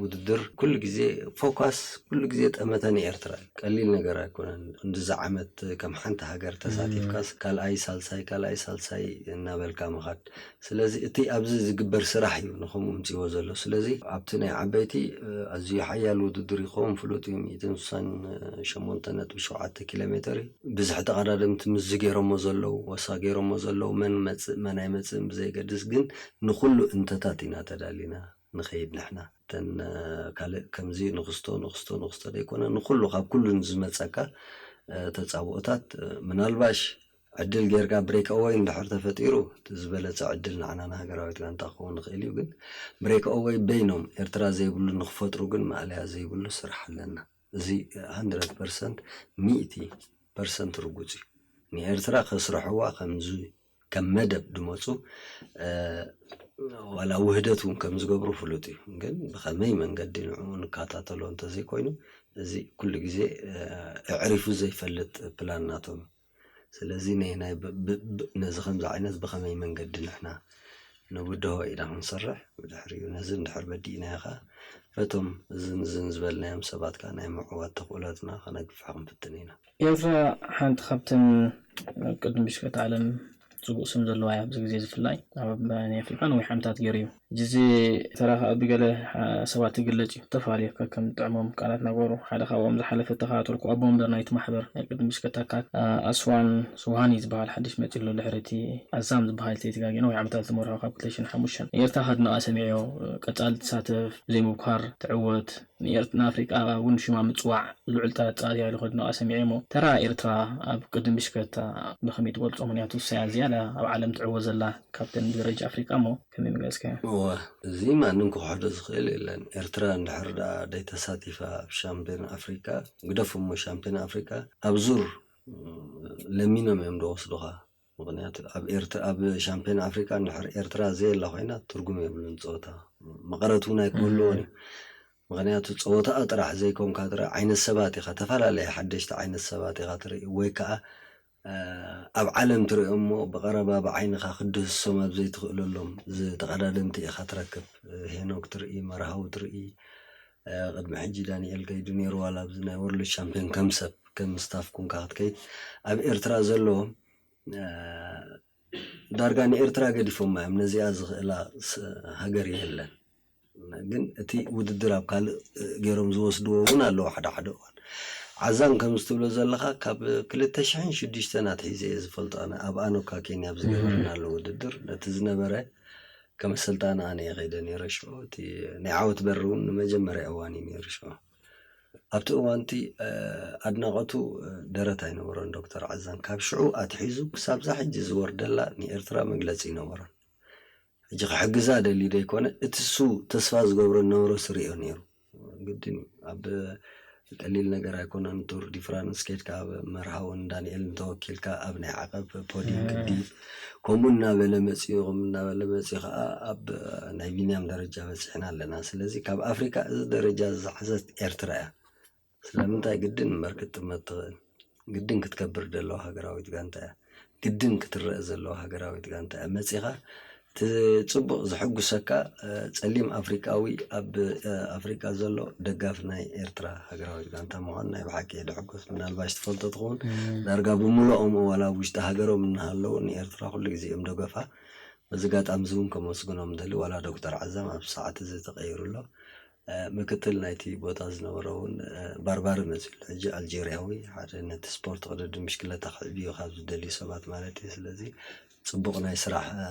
ውድድር ኩሉ ግዜ ፎካስ ኩሉ ግዜ ጠመተ ንኤርትራ እዩ ቀሊል ነገር ኣይኮነን እንድዚ ዓመት ከም ሓንቲ ሃገር ተሳቲፍካስ ካልኣይ ሳልሳይ ካልኣይ ሳልሳይ እናበልካ ምኻድ ስለዚ እቲ ኣብዚ ዝግበር ስራሕ እዩ ንኸምኡ ምፅዎ ዘሎ። ስለዚ ኣብቲ ናይ ዓበይቲ ኣዝዩ ሓያል ውድድር ይኸውን ፍሉጥ እዩ። ሚእትን ስሳን ሸሞንተ ነጥቢ ሸውዓተ ኪሎ ሜተር እዩ። ብዝሒ ተቐዳደምቲ ምስዚ ገይሮሞ ዘለዉ፣ ወሳ ገይሮሞ ዘለዉ፣ መን መፅእ መን ኣይመፅእን ብዘይገድስ ግን ንኹሉ እንተታት ኢና ተዳሊና ንኸይድ ንሕና። እተን ካልእ ከምዚ ንኽስቶ ንኽስቶ ንኽስቶ ዘይኮነ ንኹሉ ካብ ኩሉ ንዝመፀካ ተፃብኦታት ምናልባሽ ዕድል ጌርካ ብሬክ ኣወይ እንድሕር ተፈጢሩ፣ እቲ ዝበለጸ ዕድል ንዓና ንሃገራዊት ጋንታ ክኸውን ይኽእል እዩ። ግን ብሬክ ኣወይ በይኖም ኤርትራ ዘይብሉ ንክፈጥሩ ግን ማእለያ ዘይብሉ ስራሕ ኣለና። እዚ ሃንድረድ ፐርሰንት፣ ሚእቲ ፐርሰንት ርጉጽ እዩ። ንኤርትራ ከስርሕዋ ከምዚ ከም መደብ ድመጹ፣ እ፣ ዋላ ውህደት እውን ከም ዝገብሩ ፍሉጥ እዩ። ግን ብኸመይ መንገዲ ንዕኡ ንከታተሎ እንተዘይኮይኑ፣ እዚ ኩሉ ግዜ፣ እ፣ ኣዕሪፉ ዘይፈልጥ ፕላን ናቶም። ስለዚ ናይ፣ ናይ ብ-፣ ብ-፣ ብ-፣ ነዚ ከምዚ ዓይነት ብኸመይ መንገዲ ንሕና ንብድሆ ኢና ክንሰርሕ፣ ብድሕሪኡ ነዚ እንድሕር በዲእናዮ ኸኣ፣ በቶም እዝን እዝን ዝበልናዮም ሰባት ከኣ ናይ ምዕዋት ተኽእሎትና ከነግፍሕ ክንፍትን ኢና። ኤርትራ ሓንቲ ካብተን ኣብ ቅድሚ ብሽክለታ ዓለም ጽቡቕ ስም ዘለዋ እያ። ኣብዚ ግዜ ዝፍላይ ኣብ ናይ ኣፍሪቃ ነዊሕ ዓመታት ገይሩ እዩ። ሕጂ እዚ ተራ ከኣ ብገለ፣ አ፣ ሰባት ይግለጽ እዩ። ዝተፈላለዩ ከከም ጥዕሞም ቃላት እናገበሩ፣ ሓደ ካብኦም ዝሓለፈ እተኸታተልኩ ኣቦ መንበር ናይቲ ማሕበር ናይ ቅድሚ ብሽክለታ ካት፣ አ፣ ኣስዋን ሱብሃኒ ዝበሃል ሓድሽ መጺኡ ኣሎ። ድሕሪ እቲ ኣዛም ዝበሃል ተይተጋግየ ነዊሕ ዓመታት ዝመርሖ ካብ ክልተ ሽሕን ሓሙሽተን ንኤርትራ ከድንቓ ሰሚዐዮ። ቀጻሊ ትሳተፍ፣ ብዘይምብኳር ትዕወት። ንኤርት-፣ ንኣፍሪቃ እውን ሽማ ምጽዋዕ ልዑል ጥራይ ተጻዋትያ ኢሉ ከድንቓ ሰሚዐ እሞ፣ ተራ ኤርትራ ኣብ ቅድም ብሽክለታ ብኸመይ ትገልጾ? ምኽንያቱ እሳያ ዝያዳ ኣብ ዓለም ትዕወት ዘላ ካብተን ብደረጃ ኣፍሪቃ እሞ፣ ከመይ ምገለጽካዮ? እወ፣ እዚ ማንም ክኽሕዶ ዝኽእል የለን። ኤርትራ እንድሕር ደኣ ደይተሳቲፋ ኣብ ሻምፒዮን ኣፍሪቃ፣ ግደፉ እሞ ሻምፒዮን ኣፍሪቃ፣ ኣብ ዙር፣ እ፣ ለሚኖም እዮም ዝወስዱኻ። ምኽንያቱ ኣብ ኤርት-፣ ኣብ ሻምፒዮን ኣፍሪቃ እንድሕር ኤርትራ ዘየላ ኮይና ትርጉም የብሉን ጸወታ። መቐረት እውን ኣይክህልዎን እዩ። ምኽንያቱ ጸወታኣ ጥራሕ ዘይኮንካ ጥራይ ዓይነት ሰባት ኢኻ፣ ተፈላለየ ሓደሽቲ ዓይነት ሰባት ኢኻ ትርኢ፣ ወይ ከኣ፣ እ፣ ኣብ ዓለም ትሪኦ እሞ ብቐረባ ብዓይንኻ ክትድህስሶም ኣብ ዘይትኽእለሎም ዝተቐዳደምቲ ኢኻ ትረክብ። ሄኖክ ትርኢ፣ መርሃዊ ትርኢ፣ እ፣ ቅድሚ ሕጂ ዳንኤል ከይዱ ነይሩ፣ ዋላ ኣብዚ ናይ ወርልድ ሻምፒዮን ከም ሰብ፣ ከም ስታፍ ኩንካ ክትከይድ፣ ኣብ ኤርትራ ዘለዎም፣ እ፣ ዳርጋ ንኤርትራ ገዲፎማ እዮም። ነዚኣ ዝኽእላ ስ-፣ ሃገር የለን። ግን እቲ ውድድር ኣብ ካልእ፣ እ፣ ገይሮም ዝወስድዎ እውን ኣለዉ ሓደ ሓደ እዋን። ዓዛም ከምዚ ትብሎ ዘለኻ ካብ ክልተ ሽሕን ሽዱሽተን ኣትሒዘ እየ ዝፈልጦ ኣነ። ኣብ ኣኖካ ኬንያ ኣብ ዝገበርናሉ ውድድር ነቲ ዝነበረ ከም ኣሰልጣኒ ኣነ እየ ከይደ ነይረ ሽዑ። እቲ ናይ ዓወት በሪ እውን ንመጀመርያ እዋን እዩ ነይሩ ሽዑ። ኣብቲ እዋንቲ፣ እ፣ ኣድናቖቱ፣ እ፣ ደረት ኣይነበሮን ዶክተር ዓዛም። ካብ ሽዑ ኣትሒዙ ክሳብዛ ሕጂ ዝወርደላ ንኤርትራ መግለጺ ኣይነበሮን። ሕጂ ክሕግዛ ደልዩ ደይኮነ፣ እቲ እሱ ተስፋ ዝገብሮ ዝነበረ ስሪኦ ነይሩ። ግድን እዩ። ኣብ ቀሊል ነገር ኣይኮነን። ቱር ዲ ፍራንስ ኬድካ ኣብ መርሃውን ዳንኤልን ተወኪልካ ኣብ ናይ ዓቐብ ፖዲየም እም። ክዲ ከምኡ እናበለ መጺኡ፣ ከምኡ እናበለ መጺኡ ከኣ ኣብ ናይ ቢንያም ደረጃ በጺሕና ኣለና። ስለዚ ካብ ኣፍሪካ እዚ ደረጃ ዝሓዘት ኤርትራ እያ። ስለምንታይ ግድን እምበር ክትጥመት ትኽእል። ግድን ክትከብር ደለዋ ሃገራዊት ጋንታ እያ። ግድን ክትረአ ዘለዋ ሃገራዊት ጋንታ እያ። መጺኻ እቲ ጽቡቕ ዘሐጉሰካ፣ እ፣ ጸሊም ኣፍሪቃዊ ኣብ፣ እ፣ ኣፍሪቃ ዘሎ ደጋፊ ናይ ኤርትራ ሃገራዊት ጋንታ ምዃኑ ናይ ብሓቂ የድሕጎስ። ምናልባሽ ትፈልጦ ትኸውን፣ እም። ዳርጋ ብምሉኦም ዋላ ኣብ ውሽጢ ሃገሮም እናሃለዉ ንኤርትራ ኩሉ ግዜ እዮም ደገፋ። በዚ ኣጋጣሚ እዚ እውን ከመስግኖም ደሊ ዋላ ዶክተር ዓዛም ኣብ ሰዓት እዚ ተቐይሩ ኣሎ። እ፣ ምክትል ናይቲ ቦታ ዝነበረ እውን፣ እ፣ ባርባሪ መጺኡ ኣሎ። ሕጂ ኣልጀርያዊ ሓደ ነቲ ስፖርት ቅድድም ብሽክለታ ክዕብዮ ካብ ዝደልዩ ሰባት ማለት እዩ። ስለዚ ጽቡቕ ናይ ስራሕ፣ እ፣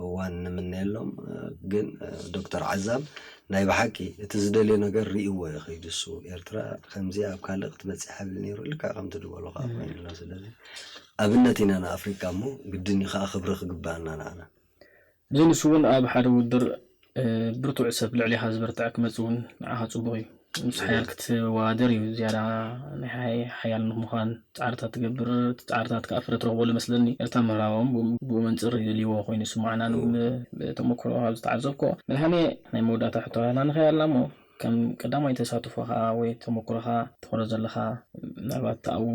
እዋን ንምነየሎም። እ፣ ግን፣ እ፣ ዶክተር ዓዛም ናይ ብሓቂ እቲ ዝደልዮ ነገር ርእይዎ እዩ ከይዱ። እሱ ኤርትራ ከምዚኣ ኣብ ካልእ ክትመጽእ ይሓብል ነይሩ፣ ልክዕ ከምቲ ዝበሎ ከዓ እም። ኮይኑ ኣሎ። ስለዚ ኣብነት ኢና ንኣፍሪቃ እሞ ግድን እዩ ከዓ ክብሪ ክግባኣና ንዓና። እዚ ንሱ እውን ኣብ ሓደ ውድድር፣ እ፣ ብርቱዕ ሰብ ልዕሌኻ ዝበርትዐ ክመጽእ እውን ንዓኻ ጽቡቕ እዩ። ምስ ሓያል እም። ክትወዳደር እዩ ዝያዳ ናይ ሓይ-፣ ሓያል ንምዃን ጻዕርታት ትገብር። እቲ ጻዕርታት ከኣ ፍረ ትረኽበሉ መስለኒ። ኤርትራ ምዕራባውያን ብኡ፣ ብኡ መንጽር ይደልይዎ ኮይኑ ይስምዓና። እም። ብ-፣ ብተመክሮ ካብ ዝተዓዘብክዎ። መድሃኔ፣ ናይ መወዳእታ ሕቶ ሃና ንኸይድ ኣላ እሞ፣ ከም ቀዳማይ ተሳትፎኻ ወይ ተመክሮኻ ትኸዶ ዘለኻ፣ ምናልባት ኣብኡ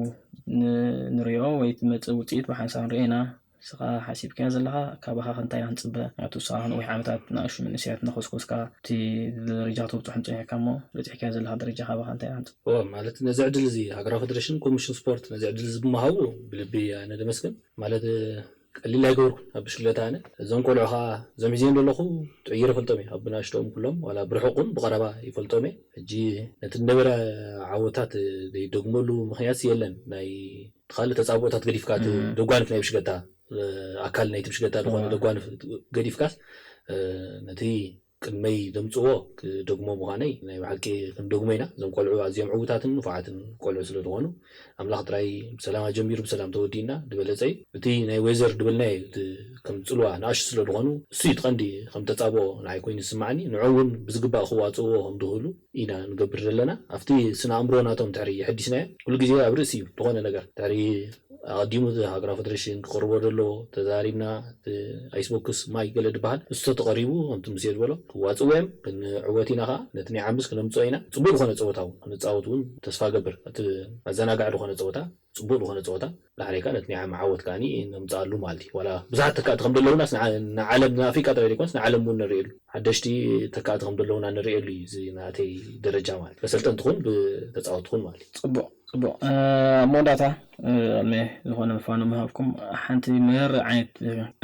ን-፣ ንሪኦ ወይ ትመጽእ ውጽኢት ብሓንሳብ ንሪኦ ኢና። ንስኻ ሓሲብካዮ ዘለኻ ካባኻ ከ እንታይ ኢና ክንጽበ? ምኽንያቱ ንስኻ ነዊሕ ዓመታት ንኣሽቱ መንእሰያት እናኾስኮስካ እቲ ደረጃ ከተብጽሖም ጸኒሕካ እሞ በጺሕካዮ ዘለኻ ደረጃ ካባኻ እንታይ ኢና ክንጽበ? እወ፣ ማለት ነዚ ዕድል እዚ ሃገራዊ ፌደሬሽን ኮሚሽን ስፖርት ነዚ ዕድል እዚ ብምሃቡ ብልቢ ኣነ ደመስግን። ማለት ቀሊል ኣይገበርኩን ኣብ ብሽክለታ ኣነ። እዞም ቆልዑ ኸኣ እዞም ሒዘዮም ዘለኹ ጥዕይር ይፈልጦም እየ። ኣብ ብናሽቶኦም ኩሎም ዋላ ብርሑቕ እውን ብቐረባ ይፈልጦም እየ። ሕጂ ነቲ ዝነበረ ዓወታት ዘይደግመሉ ምኽንያት የለን። ናይ እቲ ካልእ ተጻብኦታት ገዲፍካ፣ እቲ እም። ደጓንፍ ናይ ብሽክለታ፣ እ፣ ኣካል ናይቲ ብሽክለታ ዝኾነ እዋ። ደጓንፍ ገዲፍካስ፣ እ፣ ነቲ ቅድመይ ዘምፅዎ ክደግሞ ምዃነይ ናይ ብሓቂ ክንደግሞ ኢና። እዞም ቆልዑ ኣዝዮም ዕውታትን ንፉዓትን ቆልዑ ስለ ዝኾኑ ኣምላኽ ጥራይ ብሰላም ኣጀሚሩ ብሰላም ተወዲእና ዝበለጸ እዩ። እቲ ናይ ዌዘር ድበልናዮ እቲ ከም ጽልዋ ንኣሽቱ ስለ ዝኾኑ እሱ እዩ እቲ ቀንዲ ከም ተጻብኦ ንዓይ ኮይኑ ዝስማዓኒ። ንዕኡ እውን ብዝግባእ ክዋጽእዎ ከም ዝኽእሉ ኢና ንገብር ዘለና። ኣብቲ ስነ ኣእምሮ ናቶም ድሕሪ የሐዲስናዮ ኩሉ ግዜ ኣብ ርእሲ እዩ ዝኾነ ነገር ድሕሪ ኣቐዲሙ እቲ ሃገራዊ ፈደረሽን ክቕርቦ ደሎ ተዛሪብና እቲ ኣይስቦክስ ማይ ገለ ዝበሃል እሱ ተቐሪቡ ከምቲ ሙሴ ዝበሎ ክዋፅዎ እዮም። ክንዕወት ኢና ከዓ ነቲ ናይ ዓምስ ክነምፅኦ ኢና። ፅቡቅ ዝኾነ ፀወታ እውን ክንፃወት እውን ተስፋ ገብር። እቲ ኣዘናጋዕ ዝኾነ ፀወታ፣ ፅቡቅ ዝኾነ ፀወታ ዳሕረይ ከዓ ነቲ ናይ ዓሚ ዓወት ከዓ ነምፅኣሉ ማለት እዩ። ዋላ ብዙሓት ተካእቲ ከም ዘለውናስ ንዓ- ንዓለም ንኣፍሪቃ ጥራይ ዘይኮነስ ንዓለም እውን ንርእየሉ ሓደሽቲ ተካእቲ ከም ዘለውና ንርእየሉ እዩ። እዚ ናተይ ደረጃ ማለት በሰልጠንቲ ኹን ብተፃወቲ ኹን ማለት እዩ። ፅቡቅ ፅቡቅ ኣብ መወዳእታ ቅድሚ ዝኾነ ምፋኑ ምሃብኩም ሓንቲ መር ዓይነት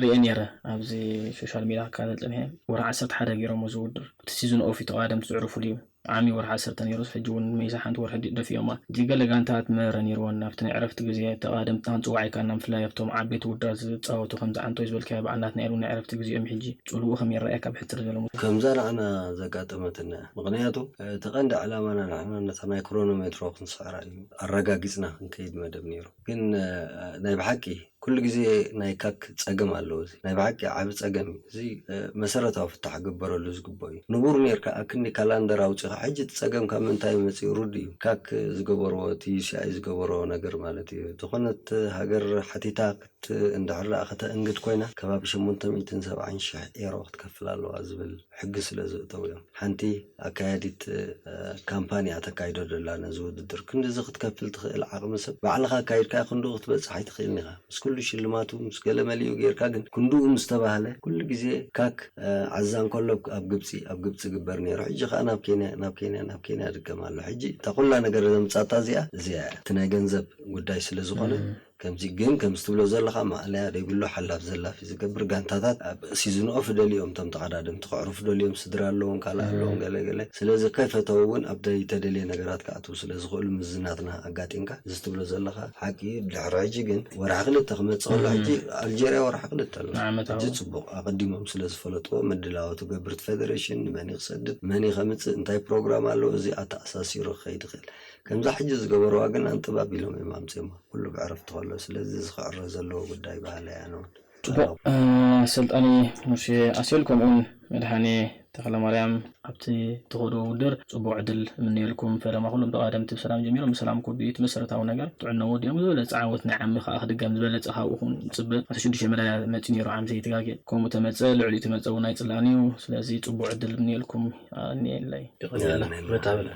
ርኤ ነረ ኣብዚ ሶሻል ሚዲያ ክካተል ፀኒሐ ወርሒ ዓሰርተ ሓደ ገይሮሞ እዚ ውድድር እቲ ሲዝን ኦፍ ተቐዳደምቲ ዘዕርፉሉ እዩ ዓሚ ወርሒ ዓሰርተ ነይሩ ሕጂ እውን መይሳ ሓንቲ ወርሒ ደፊኦማ እቲ ገለ ጋንታት መረ ነይርወን ኣብቲ ናይ ዕረፍቲ ግዜ ተቐዳደምቲ ክንፅዋዕ ይካልና ምፍላይ ኣብቶም ዓበይቲ ውድድራት ዝፃወቱ ከምዚ ዓንቶይ ዝበልካዮ በዓል ናትናኤል እውን ናይ ዕረፍቲ ግዜኦም ሕጂ ፅልኡ ከመይ ይረኣየካ ብሕፅር ዝበለ ሙሴ ከምዛ ንዓና ዘጋጠመትና ምክንያቱ እቲ ቀንዲ ዕላማና ንሕና ነታ ናይ ክሮኖሜትሮ ክንስዕራ እዩ ኣረጋጊፅና ክንከይድ መደብ ነይሩ ግን ናይ ብሓቂ ኩሉ ግዜ ናይ ካክ ፀገም ኣለዎ እዚ ናይ ብሓቂ ዓብ ፀገም እዩ እዚ መሰረታዊ ፍታሕ ክግበረሉ ዝግበኦ እዩ ንቡር ነርካ ኣክኒ ካላንደር ኣውፂኻ ሕጂ እቲ ፀገም ካብ ምንታይ መፅኡ ሩድ እዩ ካክ ዝገበርዎ እቲ ዩሲኣይ ዝገበርዎ ነገር ማለት እዩ ዝኾነት ሃገር ሓቲታ ክትእንድሕር ደኣ ከተእንግድ ኮይና ከባቢ ሸሞንተ ሚእትን ሰብዓን ሽሕ ኤሮ ክትከፍል ኣለዋ ዝብል ሕጊ ስለ ዘእተው እዮም ሓንቲ ኣካያዲት ካምፓኒ እያ ተካይዶ ደላ ነዚ ውድድር ክንድዚ ክትከፍል ትኽእል ዓቕሚ ሰብ ባዕልኻ ኣካይድካ ክንድኡ ክትበፅሕ ኣይትኽእልን ኢኻ ምስ ኩሉ ሽልማቱ ምስ ገለ መሊኡ ጌርካ ግን ክንድኡ ምስ ተባህለ ኩሉ ግዜ ካክ ዓዛ እንከሎ ኣብ ግብፂ ኣብ ግብፂ ግበር ነይሩ ሕጂ ከዓ ናብ ኬንያ ናብ ኬንያ ናብ ኬንያ ድገም ኣሎ ሕጂ እታ ኩላ ነገር ዘምፃታ እዚኣ እዚኣ እያ እቲ ናይ ገንዘብ ጉዳይ ስለ ዝኾነ ከምዚ ግን ከምዚ ትብሎ ዘለኻ ማእለያ ደይብሉ ሓላፍ ዘላፊ ዝገብር ጋንታታት ኣብ ሲዝን ኦፍ ደልዮም እቶም ተቐዳደምቲ ክዕርፉ ደልዮም ስድራ ኣለዎም ካልእ ኣለዎም ገለ ገለ ስለዚ ከይፈተው እውን ኣብ ዘይተደልየ ነገራት ክኣትው ስለ ዝኽእሉ ምዚ ናትና ኣጋጢምካ እዚ ትብሎ ዘለኻ ሓቂ እዩ ድሕሪ ሕጂ ግን ወርሒ ክልተ ክመፅእ ከሎ ሕጂ ኣልጀርያ ወርሒ ክልተ ኣሎ ሕጂ ፅቡቕ ኣቐዲሞም ስለ ዝፈለጥዎ ምድላው ትገብር ፌደሬሽን ንመን ክሰድድ መን ከምፅእ እንታይ ፕሮግራም ኣለዎ እዚ ኣተኣሳሲሩ ክኸይድ ይኽእል ከምዛ ሕጂ ዝገበርዋ ግን ኣንጥባብ ኢሎም እዮም ኣምፅኦማ ኩሉ ብዕረፍቲ ከሎ ስለዚ እዚ ክዕረ ዘለዎ ጉዳይ ባህሊ ኣያ ነውን ፅቡቅ ኣሰልጣኒ ሙሴ ኣሴል ከምኡውን መድሃኔ ተክለማርያም ኣብቲ ተኸዶ ውድድር ፅቡቅ ዕድል እምነየልኩም ፈለማ ኩሎም ተቃደምቲ ብሰላም ጀሚሮም ብሰላም ክወዱ እቲ መሰረታዊ ነገር ጥዕና ወዲኦም ዝበለፀ ዓወት ናይ ዓሚ ከዓ ክድገም ዝበለፀ ካብኡ ኹን ፅበ ኣተ ሽዱሽተ መዳያ መፂ ነይሩ ዓም ዘይተጋጌ ከምኡ ተመፀ ልዕሊ ተመፀ እውን ኣይፅላእን እዩ ስለዚ ፅቡቅ ዕድል እምነየልኩም እኒኤለይ ይቐንየልና መታብለ